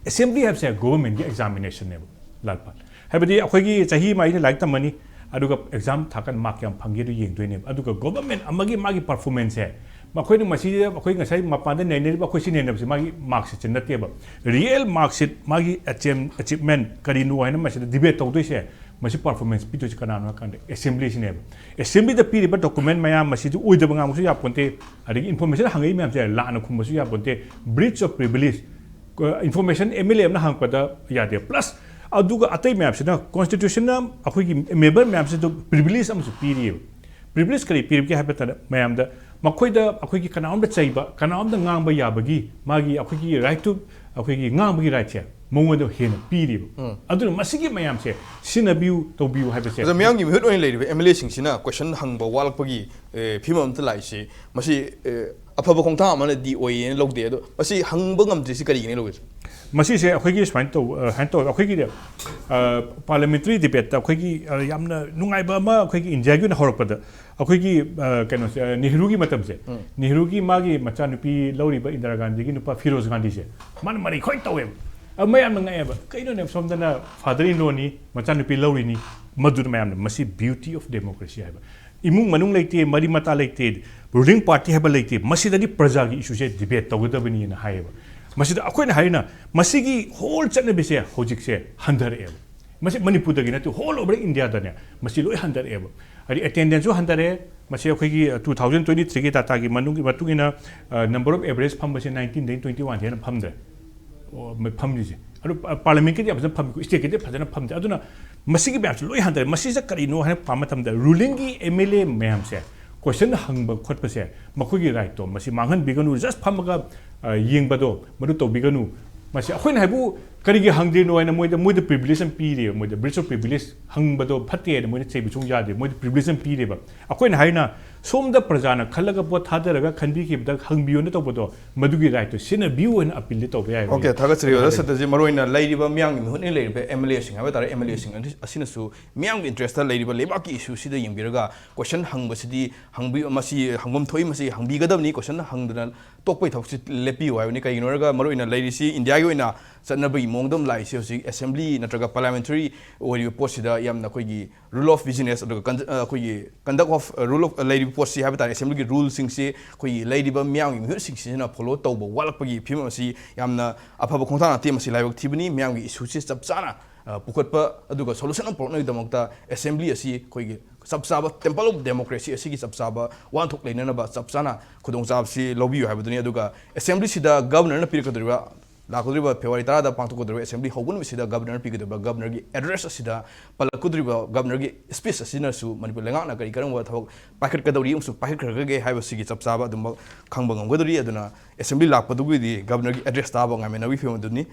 ꯑꯦꯁꯦꯝꯕ꯭ꯂꯤ ꯍꯥꯏꯕꯁꯦ ꯒꯣꯕꯔꯃꯦꯟꯒꯤ ꯑꯦꯛꯖꯥꯃꯤꯅꯦꯁꯟꯅꯦꯕ, ꯂꯥꯜꯄꯥꯜ꯫ ꯍꯥꯏꯕꯗꯤ ꯑꯩꯈꯣꯏꯒꯤ ꯆꯍꯤ ꯑꯃ ꯑꯩꯅ ꯂꯥꯏꯔꯤꯛ ꯇꯝꯃꯅꯤ, ꯑꯗꯨꯒ ꯑꯦꯛꯖꯥꯝ ꯊꯥꯀꯥꯟ ꯃꯥꯔꯛ ꯀꯌꯥꯝ ꯐꯪꯒꯦ ꯑꯗꯨ ꯌꯦꯡꯗꯣꯏꯅꯦꯕ꯫ ꯑꯗꯨꯒ ꯒꯣꯕꯔꯃꯦꯟ ꯑꯃꯒꯤ ꯃꯥꯒꯤ ꯄꯔꯐꯣꯔꯃꯦꯟꯁꯁꯦ, ꯃꯈꯣꯏꯅ ꯃꯁꯤꯗ ꯑꯩꯈꯣꯏ ꯉꯁꯥꯏ ꯃꯄꯥꯟꯗ ꯅꯩꯅꯔꯤꯕ ꯑꯩꯈꯣꯏ ꯁꯤ ꯅꯩꯅꯕꯁꯦ ꯃꯥꯒꯤ ꯃꯥꯔꯛꯁꯤꯠꯁꯦ ꯅꯠꯇꯦꯕ꯫ ꯔꯤꯌꯦꯜ ꯃꯥꯔꯛꯁꯤꯠ, ꯃꯥꯒꯤ ꯑꯦꯆꯤꯞꯃꯦꯟ ꯀꯔꯤꯅꯣ ꯍꯥꯏꯅ ꯃꯁꯤꯗ ꯗꯤꯕꯦꯠ ꯇꯧꯗꯣꯏꯁꯦ, ꯃꯁꯤ ꯄꯔꯐꯣꯔꯃꯦꯟꯁ ꯄꯤꯗꯣꯏꯁꯦ ꯀꯅꯥꯅꯣ ꯍꯥꯏ ꯀꯥꯟꯗ ꯑꯦꯁꯦꯝꯕ꯭ꯂꯤꯁꯤꯅꯦꯕ꯫ ꯑꯦꯁꯦꯝꯕ꯭ꯂꯤꯗ ꯄꯤꯔꯤꯕ ꯗꯣꯀꯨꯃꯦꯟ ꯃꯌꯥꯝ ꯃꯁꯤꯗꯤ ꯑꯣꯏꯗꯕ ꯉꯥꯡꯕꯁꯨ ꯌꯥꯄꯣꯟꯇꯦ, ꯑꯗꯒꯤ ꯏꯟꯐꯣꯔꯃꯦꯁꯟ ꯍꯪꯉꯛꯏ ꯃꯌꯥꯝꯁꯦ ꯂꯥꯟꯅ ꯈꯨꯝꯕꯁꯨ ꯌꯥꯄꯣꯟꯇꯦ, breach of privilege꯫ Information M L A ꯑꯃꯅ ꯍꯪꯉꯛꯄꯗ ꯌꯥꯗꯦ꯫ ꯄ꯭ꯂꯁ ꯑꯗꯨꯒ ꯑꯇꯩ ꯃꯌꯥꯝꯁꯤꯅ ꯀꯣꯟꯁꯇꯤꯇ꯭ꯌꯨꯁꯟꯅ ꯑꯩꯈꯣꯏꯒꯤ ꯃꯦꯝꯕꯔ ꯃꯌꯥꯝꯁꯤꯗ ꯄ꯭ꯔꯤꯚꯤꯂꯦꯖ ꯑꯃꯁꯨ ꯄꯤꯔꯤꯑꯕ꯫ ꯄ꯭ꯔꯤꯚꯤꯂꯦꯖ ꯀꯔꯤ ꯄꯤꯔꯤꯕꯒꯦ ꯍꯥꯏꯕ ꯃꯇꯝꯗ ꯃꯌꯥꯝꯗ, ꯃꯈꯣꯏꯗ ꯑꯩꯈꯣꯏꯒꯤ ꯀꯅꯥꯝꯇ ꯆꯩꯕ, ꯀꯅꯥꯝꯇ ꯉꯥꯡꯕ ꯌꯥꯕꯒꯤ ꯃꯥꯒꯤ ꯑꯩꯈꯣꯏꯒꯤ right to, ꯑꯩꯈꯣꯏꯒꯤ ꯉꯥꯡꯕꯒꯤ ꯔꯥꯏꯠꯁꯦ ꯃꯉꯣꯟꯗ ꯍꯦꯟꯅ ꯄꯤꯔꯤꯕ꯫ ꯑꯗꯨꯅ ꯃꯁꯤꯒꯤ ꯃꯌꯥꯝꯁꯦ ꯁꯤꯖꯤꯟꯅꯕꯤꯌꯨ, ꯇꯧꯕꯤꯌꯨ ꯍꯥꯏꯕꯁꯦ꯫ ꯑꯗꯣ ꯃꯤꯌꯥꯝꯒꯤ ꯃꯤꯍꯨꯠ ꯑꯣꯏꯅ ꯂꯩꯔꯤꯕ ꯑꯦꯝ ꯑꯦꯜ ꯑꯦꯁꯤꯡꯁꯤꯅ ꯀꯣꯏꯁꯟ ꯍꯪꯕ ꯋꯥꯠꯂꯛꯄꯒꯤ, ꯑꯦ, ꯐꯤꯕꯝ ꯑꯃꯇ ꯂꯥꯛꯏꯁꯤ, ꯃꯁꯤ, ꯑꯦ, ꯑꯐꯕ ꯈꯣꯡꯊꯥꯡ ꯑꯃꯅꯗꯤ ꯑꯣꯏꯌꯦꯅ ꯂꯧꯗꯦ꯫ ꯑꯗꯣ ꯃꯁꯤ ꯍꯪꯕ ꯉꯝꯗ꯭ꯔꯤꯁꯤ ꯀꯔꯤꯒꯤꯅ ꯂꯧꯒꯦ? ꯃꯁꯤꯁꯦ ꯑꯩꯈꯣꯏꯒꯤ ꯁꯨꯃꯥꯏꯅ ꯇꯧ ꯑ, ꯁꯨꯃꯥꯏꯅ ꯇꯧꯋꯦ꯫ ꯑꯩꯈꯣꯏꯒꯤꯗꯤ ꯄꯥꯔꯂꯤꯌꯥꯃꯦꯟꯇꯔꯤ ꯗꯤꯕꯦꯠꯇ ꯑꯩꯈꯣꯏꯒꯤ ꯑ, ꯌꯥꯝꯅ ꯅꯨꯡꯉꯥꯏꯕ ꯑꯃ ꯑꯩꯈꯣꯏꯒꯤ ꯏꯟꯗꯤꯌꯥꯒꯤ ꯑꯣꯏꯅ ꯍꯧꯔꯛꯄꯗ ꯑꯩꯈꯣꯏꯒꯤ ꯑ, ꯀꯩꯅꯣꯁꯦ ꯑ, ꯅꯦꯍꯔꯨꯒꯤ ꯃꯇꯝꯁꯦ, ꯅꯦꯍꯔꯨꯒꯤ ꯃꯥꯒꯤ ꯃꯆꯥꯅꯨꯄꯤ ꯂꯧꯔꯤꯕ ꯏꯟꯗꯤꯔꯥ ꯒꯥꯟꯙꯤꯒꯤ ꯅꯨꯄꯥ ꯐꯤꯔꯣꯖ ꯒꯥꯟꯙꯤꯁꯦ ꯃꯥꯅ ꯃꯔꯩ ꯈ꯭ꯋꯥꯏ ꯇꯧꯋꯦꯕ꯫ ꯑ, ꯃꯌꯥꯝꯅ ꯉꯛꯑꯦꯕ, ꯀꯩꯅꯣꯅꯦ, ꯁꯣꯝꯗꯅ ꯐꯥꯗꯔ ꯏꯟ ꯂꯣꯅꯤ, ꯃꯆꯥꯅꯨꯄꯤ ꯂꯧꯔꯤꯅꯤ, ꯃꯗꯨꯅ ꯃꯌꯥꯝꯅ ꯃꯁꯤ ꯕ꯭ꯌꯨꯇꯤ ꯑꯣꯐ ꯗꯦꯃꯣꯀ꯭ꯔꯦꯁꯤ ꯍꯥꯏꯕ꯫ ꯏꯃꯨꯡ ꯃꯅꯨꯡ ꯂꯩꯇꯦ, ꯃꯔꯤ ꯃꯇꯥ ꯂꯩꯇꯦ, ꯔꯨꯂꯤꯡ ꯄꯥꯔꯇꯤ ꯍꯥꯏꯕ ꯂꯩꯇꯦ, ꯃꯁꯤꯗꯗꯤ ꯄ꯭ꯔꯖꯥꯒꯤ ꯏꯁꯨꯁꯦ ꯗꯤꯕꯦꯠ ꯇꯧꯒꯗꯕꯅꯤꯅ ꯍꯥꯏꯌꯦꯕ꯫ ꯃꯁꯤꯗ ꯑꯩꯈꯣꯏꯅ ꯍꯥꯏꯔꯤꯅ ꯃꯁꯤꯒꯤ ꯍꯣꯜ ꯆꯠꯅꯕꯤꯁꯦ ꯍꯧꯖꯤꯛꯁꯦ ꯍꯟꯊꯔꯛꯑꯦꯕ꯫ ꯃꯁꯤ ꯃꯅꯤꯄꯨꯔꯗꯒꯤ ꯅꯠꯇꯦ, ꯍꯣꯜ ꯑꯣꯚꯔ ꯏꯟꯗꯤꯌꯥꯗꯅꯦ ꯃꯁꯤ ꯂꯣꯏ ꯍꯟꯊꯔꯛꯑꯦꯕ꯫ ꯍꯥꯏꯗꯤ ꯑꯦꯇꯦꯟꯗꯦꯟꯁꯁꯨ ꯍꯟꯊꯔꯛꯑꯦ꯫ ꯃꯁꯤ ꯑꯩꯈꯣꯏꯒꯤ ꯇꯨ ꯊꯥꯎꯖꯟ ꯇ꯭ꯋꯦꯟꯇꯤ ꯊ꯭ꯔꯤꯒꯤ ꯗꯥꯇꯥꯒꯤ ꯃꯅꯨꯡꯒꯤ ꯃꯇꯨꯡ ꯏꯟꯅ ꯅꯝꯕꯔ ꯑꯣꯐ ꯑꯦꯚꯔꯦꯖ ꯐꯝꯕꯁꯦ ꯅꯥꯏꯟꯇꯤꯟꯗꯒꯤ ꯇ꯭ꯋꯦꯟꯇꯤ ꯋꯥꯟꯗ ꯍꯦꯟꯅ ꯐꯝꯗ꯭ꯔꯦ꯫ ꯑꯣ, ꯃ- ꯐꯝꯗ꯭ꯔꯤꯁꯦ꯫ ꯑꯗꯨ ꯄꯥ- ꯄꯥꯔꯂꯤꯌꯥꯃꯦꯟꯀꯤꯗꯤ ꯐꯖꯅ ꯐꯝꯃꯤꯀꯣ, ꯁ꯭ꯇꯦꯠꯀꯤꯗꯤ ꯐꯖꯅ ꯐꯝꯗꯦ꯫ ꯑꯗꯨꯅ ꯃꯁꯤꯒꯤ ꯃꯌꯥꯝꯁꯦ ꯂꯣꯏ ꯍꯟꯊꯔꯦ꯫ ꯃꯁꯤꯁꯦ ꯀꯔꯤꯅꯣ ꯍꯥꯏꯅ ꯄꯥꯕ ꯃꯇꯝꯗ ꯔꯨꯂꯤꯡꯒꯤ ꯑꯦꯝ ꯑꯦꯜ ꯑꯦ ꯃꯌꯥꯝꯁꯦ ꯀꯣꯏꯁꯟ ꯍꯪꯕ ꯈꯣꯠꯄꯁꯦ ꯃꯈꯣꯏꯒꯤ ꯔꯥꯏꯠꯇꯣ ꯃꯁꯤ ꯃꯥꯡꯍꯟꯕꯤꯒꯅꯨ꯫ ꯖꯁ ꯐꯝꯃꯒ ꯑ, ꯌꯦꯡꯕꯗꯣ ꯃꯗꯨ ꯇꯧꯕꯤꯒꯅꯨ꯫ ꯃꯁꯤ ꯑꯩꯈꯣꯏꯅ ꯍꯥꯏꯕꯨ ꯀꯔꯤꯒꯤ ꯍꯪꯗ꯭ꯔꯤꯅꯣ ꯍꯥꯏꯅ ꯃꯣꯏꯗ, ꯃꯣꯏꯗ ꯄ꯭ꯔꯤꯚꯤꯂꯦꯖ ꯑꯃ ꯄꯤꯔꯦꯕ, ꯃꯣꯏꯗ ꯕ꯭ꯔꯤꯆ ꯑꯣꯐ ꯄ꯭ꯔꯤꯚꯤꯂꯦꯖ ꯍꯪꯕꯗꯣ ꯐꯠꯇꯦ ꯍꯥꯏꯅ ꯃꯣꯏꯗ ꯆꯩꯕ ꯁꯨꯡ ꯌꯥꯗꯦ, ꯃꯣꯏꯗ ꯄ꯭ꯔꯤꯚꯤꯂꯦꯖ ꯑꯃ ꯄꯤꯔꯦꯕ꯫ ꯑꯩꯈꯣꯏꯅ ꯍꯥꯏꯅ ꯁꯣꯝꯗ ꯄ꯭ꯔꯖꯥꯅ ꯈꯜꯂꯒ ꯚꯣꯠ ꯊꯥꯗꯔꯒ ꯈꯟꯕꯤꯈꯤꯕꯗ ꯍꯪꯕꯤꯌꯣꯅ ꯇꯧꯕꯗꯣ ꯃꯗꯨꯒꯤ ꯔꯥꯏꯠꯇꯣ ꯁꯤꯖꯤꯟꯅꯕꯤꯌꯨ ꯍꯥꯏꯅ ꯑꯄꯤꯜꯗꯤ ꯇꯧꯕ ꯌꯥꯏ꯫ ꯑꯣꯀꯦ, ꯊꯥꯒꯠꯆꯔꯤ ꯑꯣꯖꯥ ꯁꯇ꯭ꯌꯖꯤꯠ꯫ ꯃꯔꯨꯑꯣꯏꯅ ꯂꯩꯔꯤꯕ ꯃꯤꯌꯥꯝꯒꯤ ꯃꯤꯍꯨꯠꯅ ꯂꯩꯔꯤꯕ ꯑꯦꯝ ꯑꯦꯜ ꯑꯦꯁꯤꯡ ꯍꯥꯏꯕ ꯇꯥꯔꯦ, ꯑꯦꯝ ꯑꯦꯜ ꯑꯦꯁꯤꯡ ꯑꯁꯤꯅꯁꯨ ꯃꯤꯌꯥꯝꯒꯤ ꯏꯟꯇꯔꯦꯁꯇ ꯂꯩꯔꯤꯕ ꯂꯩꯕꯥꯛꯀꯤ ꯏꯁꯨꯁꯤꯗ ꯌꯦꯡꯕꯤꯔꯒ ꯀꯣꯏꯁꯟ ꯍꯪꯕꯁꯤꯗꯤ ꯍꯪꯕꯤ-, ꯃꯁꯤ ꯍꯪꯐꯝ ꯊꯣꯛꯏ, ꯃꯁꯤ ꯍꯪꯕꯤꯒꯗꯕꯅꯤ, ꯀꯣꯏꯁꯟ ꯍꯪꯗꯅ ꯇꯣꯛꯄꯒꯤ ꯊꯕꯛꯁꯤ ꯂꯦꯞꯄꯤꯌꯨ ꯍꯥꯏꯕꯅꯤ꯫ ꯀꯩꯒꯤꯅꯣ ꯍꯥꯏꯔꯒ ꯃꯔꯨꯑꯣꯏꯅ ꯂꯩꯔꯤꯁꯤ ꯏꯟꯗꯤꯌꯥꯒꯤ ꯑꯣꯏꯅ ꯆꯠꯅꯕꯒꯤ ꯃꯑꯣꯡꯗ ꯑꯃ ꯂꯥꯛꯏꯁꯤ ꯍꯧꯖꯤꯛ ꯑꯦꯁꯦꯝꯕ꯭ꯂꯤ ꯅꯠꯇ꯭ꯔꯒ ꯄꯥꯔꯂꯤꯌꯥꯃꯦꯟꯇꯔꯤ ꯑꯣꯏꯔꯤꯕ ꯄꯣꯠꯁꯤꯗ ꯌꯥꯝꯅ ꯑꯩꯈꯣꯏꯒꯤ ꯔꯨꯜ ꯑꯣꯐ ꯕꯤꯖꯤꯅꯦꯁ ꯑꯗꯨꯒ ꯀꯟ-, ꯑ, ꯑꯩꯈꯣꯏꯒꯤ ꯀꯟꯗꯛ ꯑꯣꯐ ꯔꯨꯜ ꯑꯣꯐ ꯂꯩꯔꯤꯕ ꯄꯣꯠꯁꯤ ꯍꯥꯏꯕ ꯇꯥꯔꯦ, ꯑꯦꯁꯦꯝꯕ꯭ꯂꯤꯒꯤ ꯔꯨꯜꯁꯤꯡꯁꯤ ꯑꯩꯈꯣꯏꯒꯤ ꯂꯩꯔꯤꯕ ꯃꯤꯌꯥꯝꯒꯤ ꯃꯤꯍꯨꯠꯁꯤꯡꯁꯤꯅ ꯐꯣꯂꯣ ꯇꯧꯕ ꯋꯥꯠꯂꯛꯄꯒꯤ ꯐꯤꯕꯝ ꯑꯁꯤ ꯌꯥꯝꯅ ꯑꯐꯕ ꯈꯣꯡꯊꯥꯡ ꯅꯠꯇꯦ꯫ ꯃꯁꯤ ꯂꯥꯏꯕꯛ ꯊꯤꯕꯅꯤ꯫ ꯃꯤꯌꯥꯝꯒꯤ ꯏꯁꯨꯁꯤ ꯆꯞ ꯆꯥꯅ, ꯑ, ꯄꯨꯈꯠꯄ ꯑꯗꯨꯒ ꯁꯣꯂꯨꯁꯟ ꯑꯃ ꯄꯨꯔꯛꯅꯕꯒꯤꯗꯃꯛꯇ ꯑꯦꯁꯦꯝꯕ꯭ꯂꯤ ꯑꯁꯤ ꯑꯩꯈꯣꯏꯒꯤ ꯆꯞ ꯆꯥꯕ ꯇꯦꯝꯄꯜ ꯑꯣꯐ ꯗꯦꯃꯣꯀ꯭ꯔꯦꯁꯤ ꯑꯁꯤꯒꯤ ꯆꯞ ꯆꯥꯕ ꯋꯥꯍꯟꯊꯣꯛ ꯂꯩꯅꯅꯕ ꯆꯞ ꯆꯥꯅ ꯈꯨꯗꯣꯡꯆꯥꯕꯁꯤ ꯂꯧꯕꯤꯌꯨ ꯍꯥꯏꯕꯗꯨꯅꯤ꯫ ꯑꯗꯨꯒ ꯑꯦꯁꯦꯝꯕ꯭ꯂꯤꯁꯤꯗ ꯒꯕꯔꯅꯔꯅ ꯄꯤꯔꯛꯀꯗꯧꯔꯤꯕ, ꯂꯥꯛꯀꯗꯧꯔꯤꯕ ꯐꯦꯕ꯭ꯔꯨꯋꯥꯔꯤ ꯇꯔꯥꯗ ꯄꯥꯡꯊꯣꯛꯀꯗꯧꯔꯤꯕ ꯑꯦꯁꯦꯝꯕ꯭ꯂꯤ ꯍꯧꯕ ꯅꯨꯃꯤꯠꯁꯤꯗ ꯒꯕꯔꯅꯔ ꯄꯤꯒꯗꯧꯔꯤꯕ ꯒꯕꯔꯅꯔꯒꯤ ꯑꯦꯗ꯭ꯔꯦꯁ ꯑꯁꯤꯗ ꯄꯜꯂꯛꯀꯗꯧꯔꯤꯕ ꯒꯕꯔꯅꯔꯒꯤ ꯁ꯭ꯄꯤꯆ ꯑꯁꯤꯅꯁꯨ ꯃꯅꯤꯄꯨꯔ ꯂꯩꯉꯥꯛꯅ ꯀꯔꯤ ꯀꯔꯝꯕ ꯊꯕꯛ ꯄꯥꯏꯈꯠꯀꯗꯧꯔꯤ ꯑꯃꯁꯨꯡ ꯄꯥꯏꯈꯠꯈ꯭ꯔꯒꯦ ꯍꯥꯏꯕꯁꯤꯒꯤ ꯆꯞ ꯆꯥꯕ ꯑꯗꯨꯃꯛ ꯈꯪꯕ ꯉꯝꯒꯗꯧꯔꯤ꯫ ꯑꯗꯨꯅ ꯑꯦꯁꯦꯝꯕ꯭ꯂꯤ ꯂꯥꯛꯄꯗꯨꯒꯤꯗꯤ ꯒꯕꯔꯅꯔꯒꯤ ꯑꯦꯗ꯭ꯔꯦꯁ ꯇꯥꯕ ꯉꯥꯏꯃꯤꯟꯅꯕꯒꯤ ꯐꯤꯕꯝ ꯑꯗꯨꯅꯤ꯫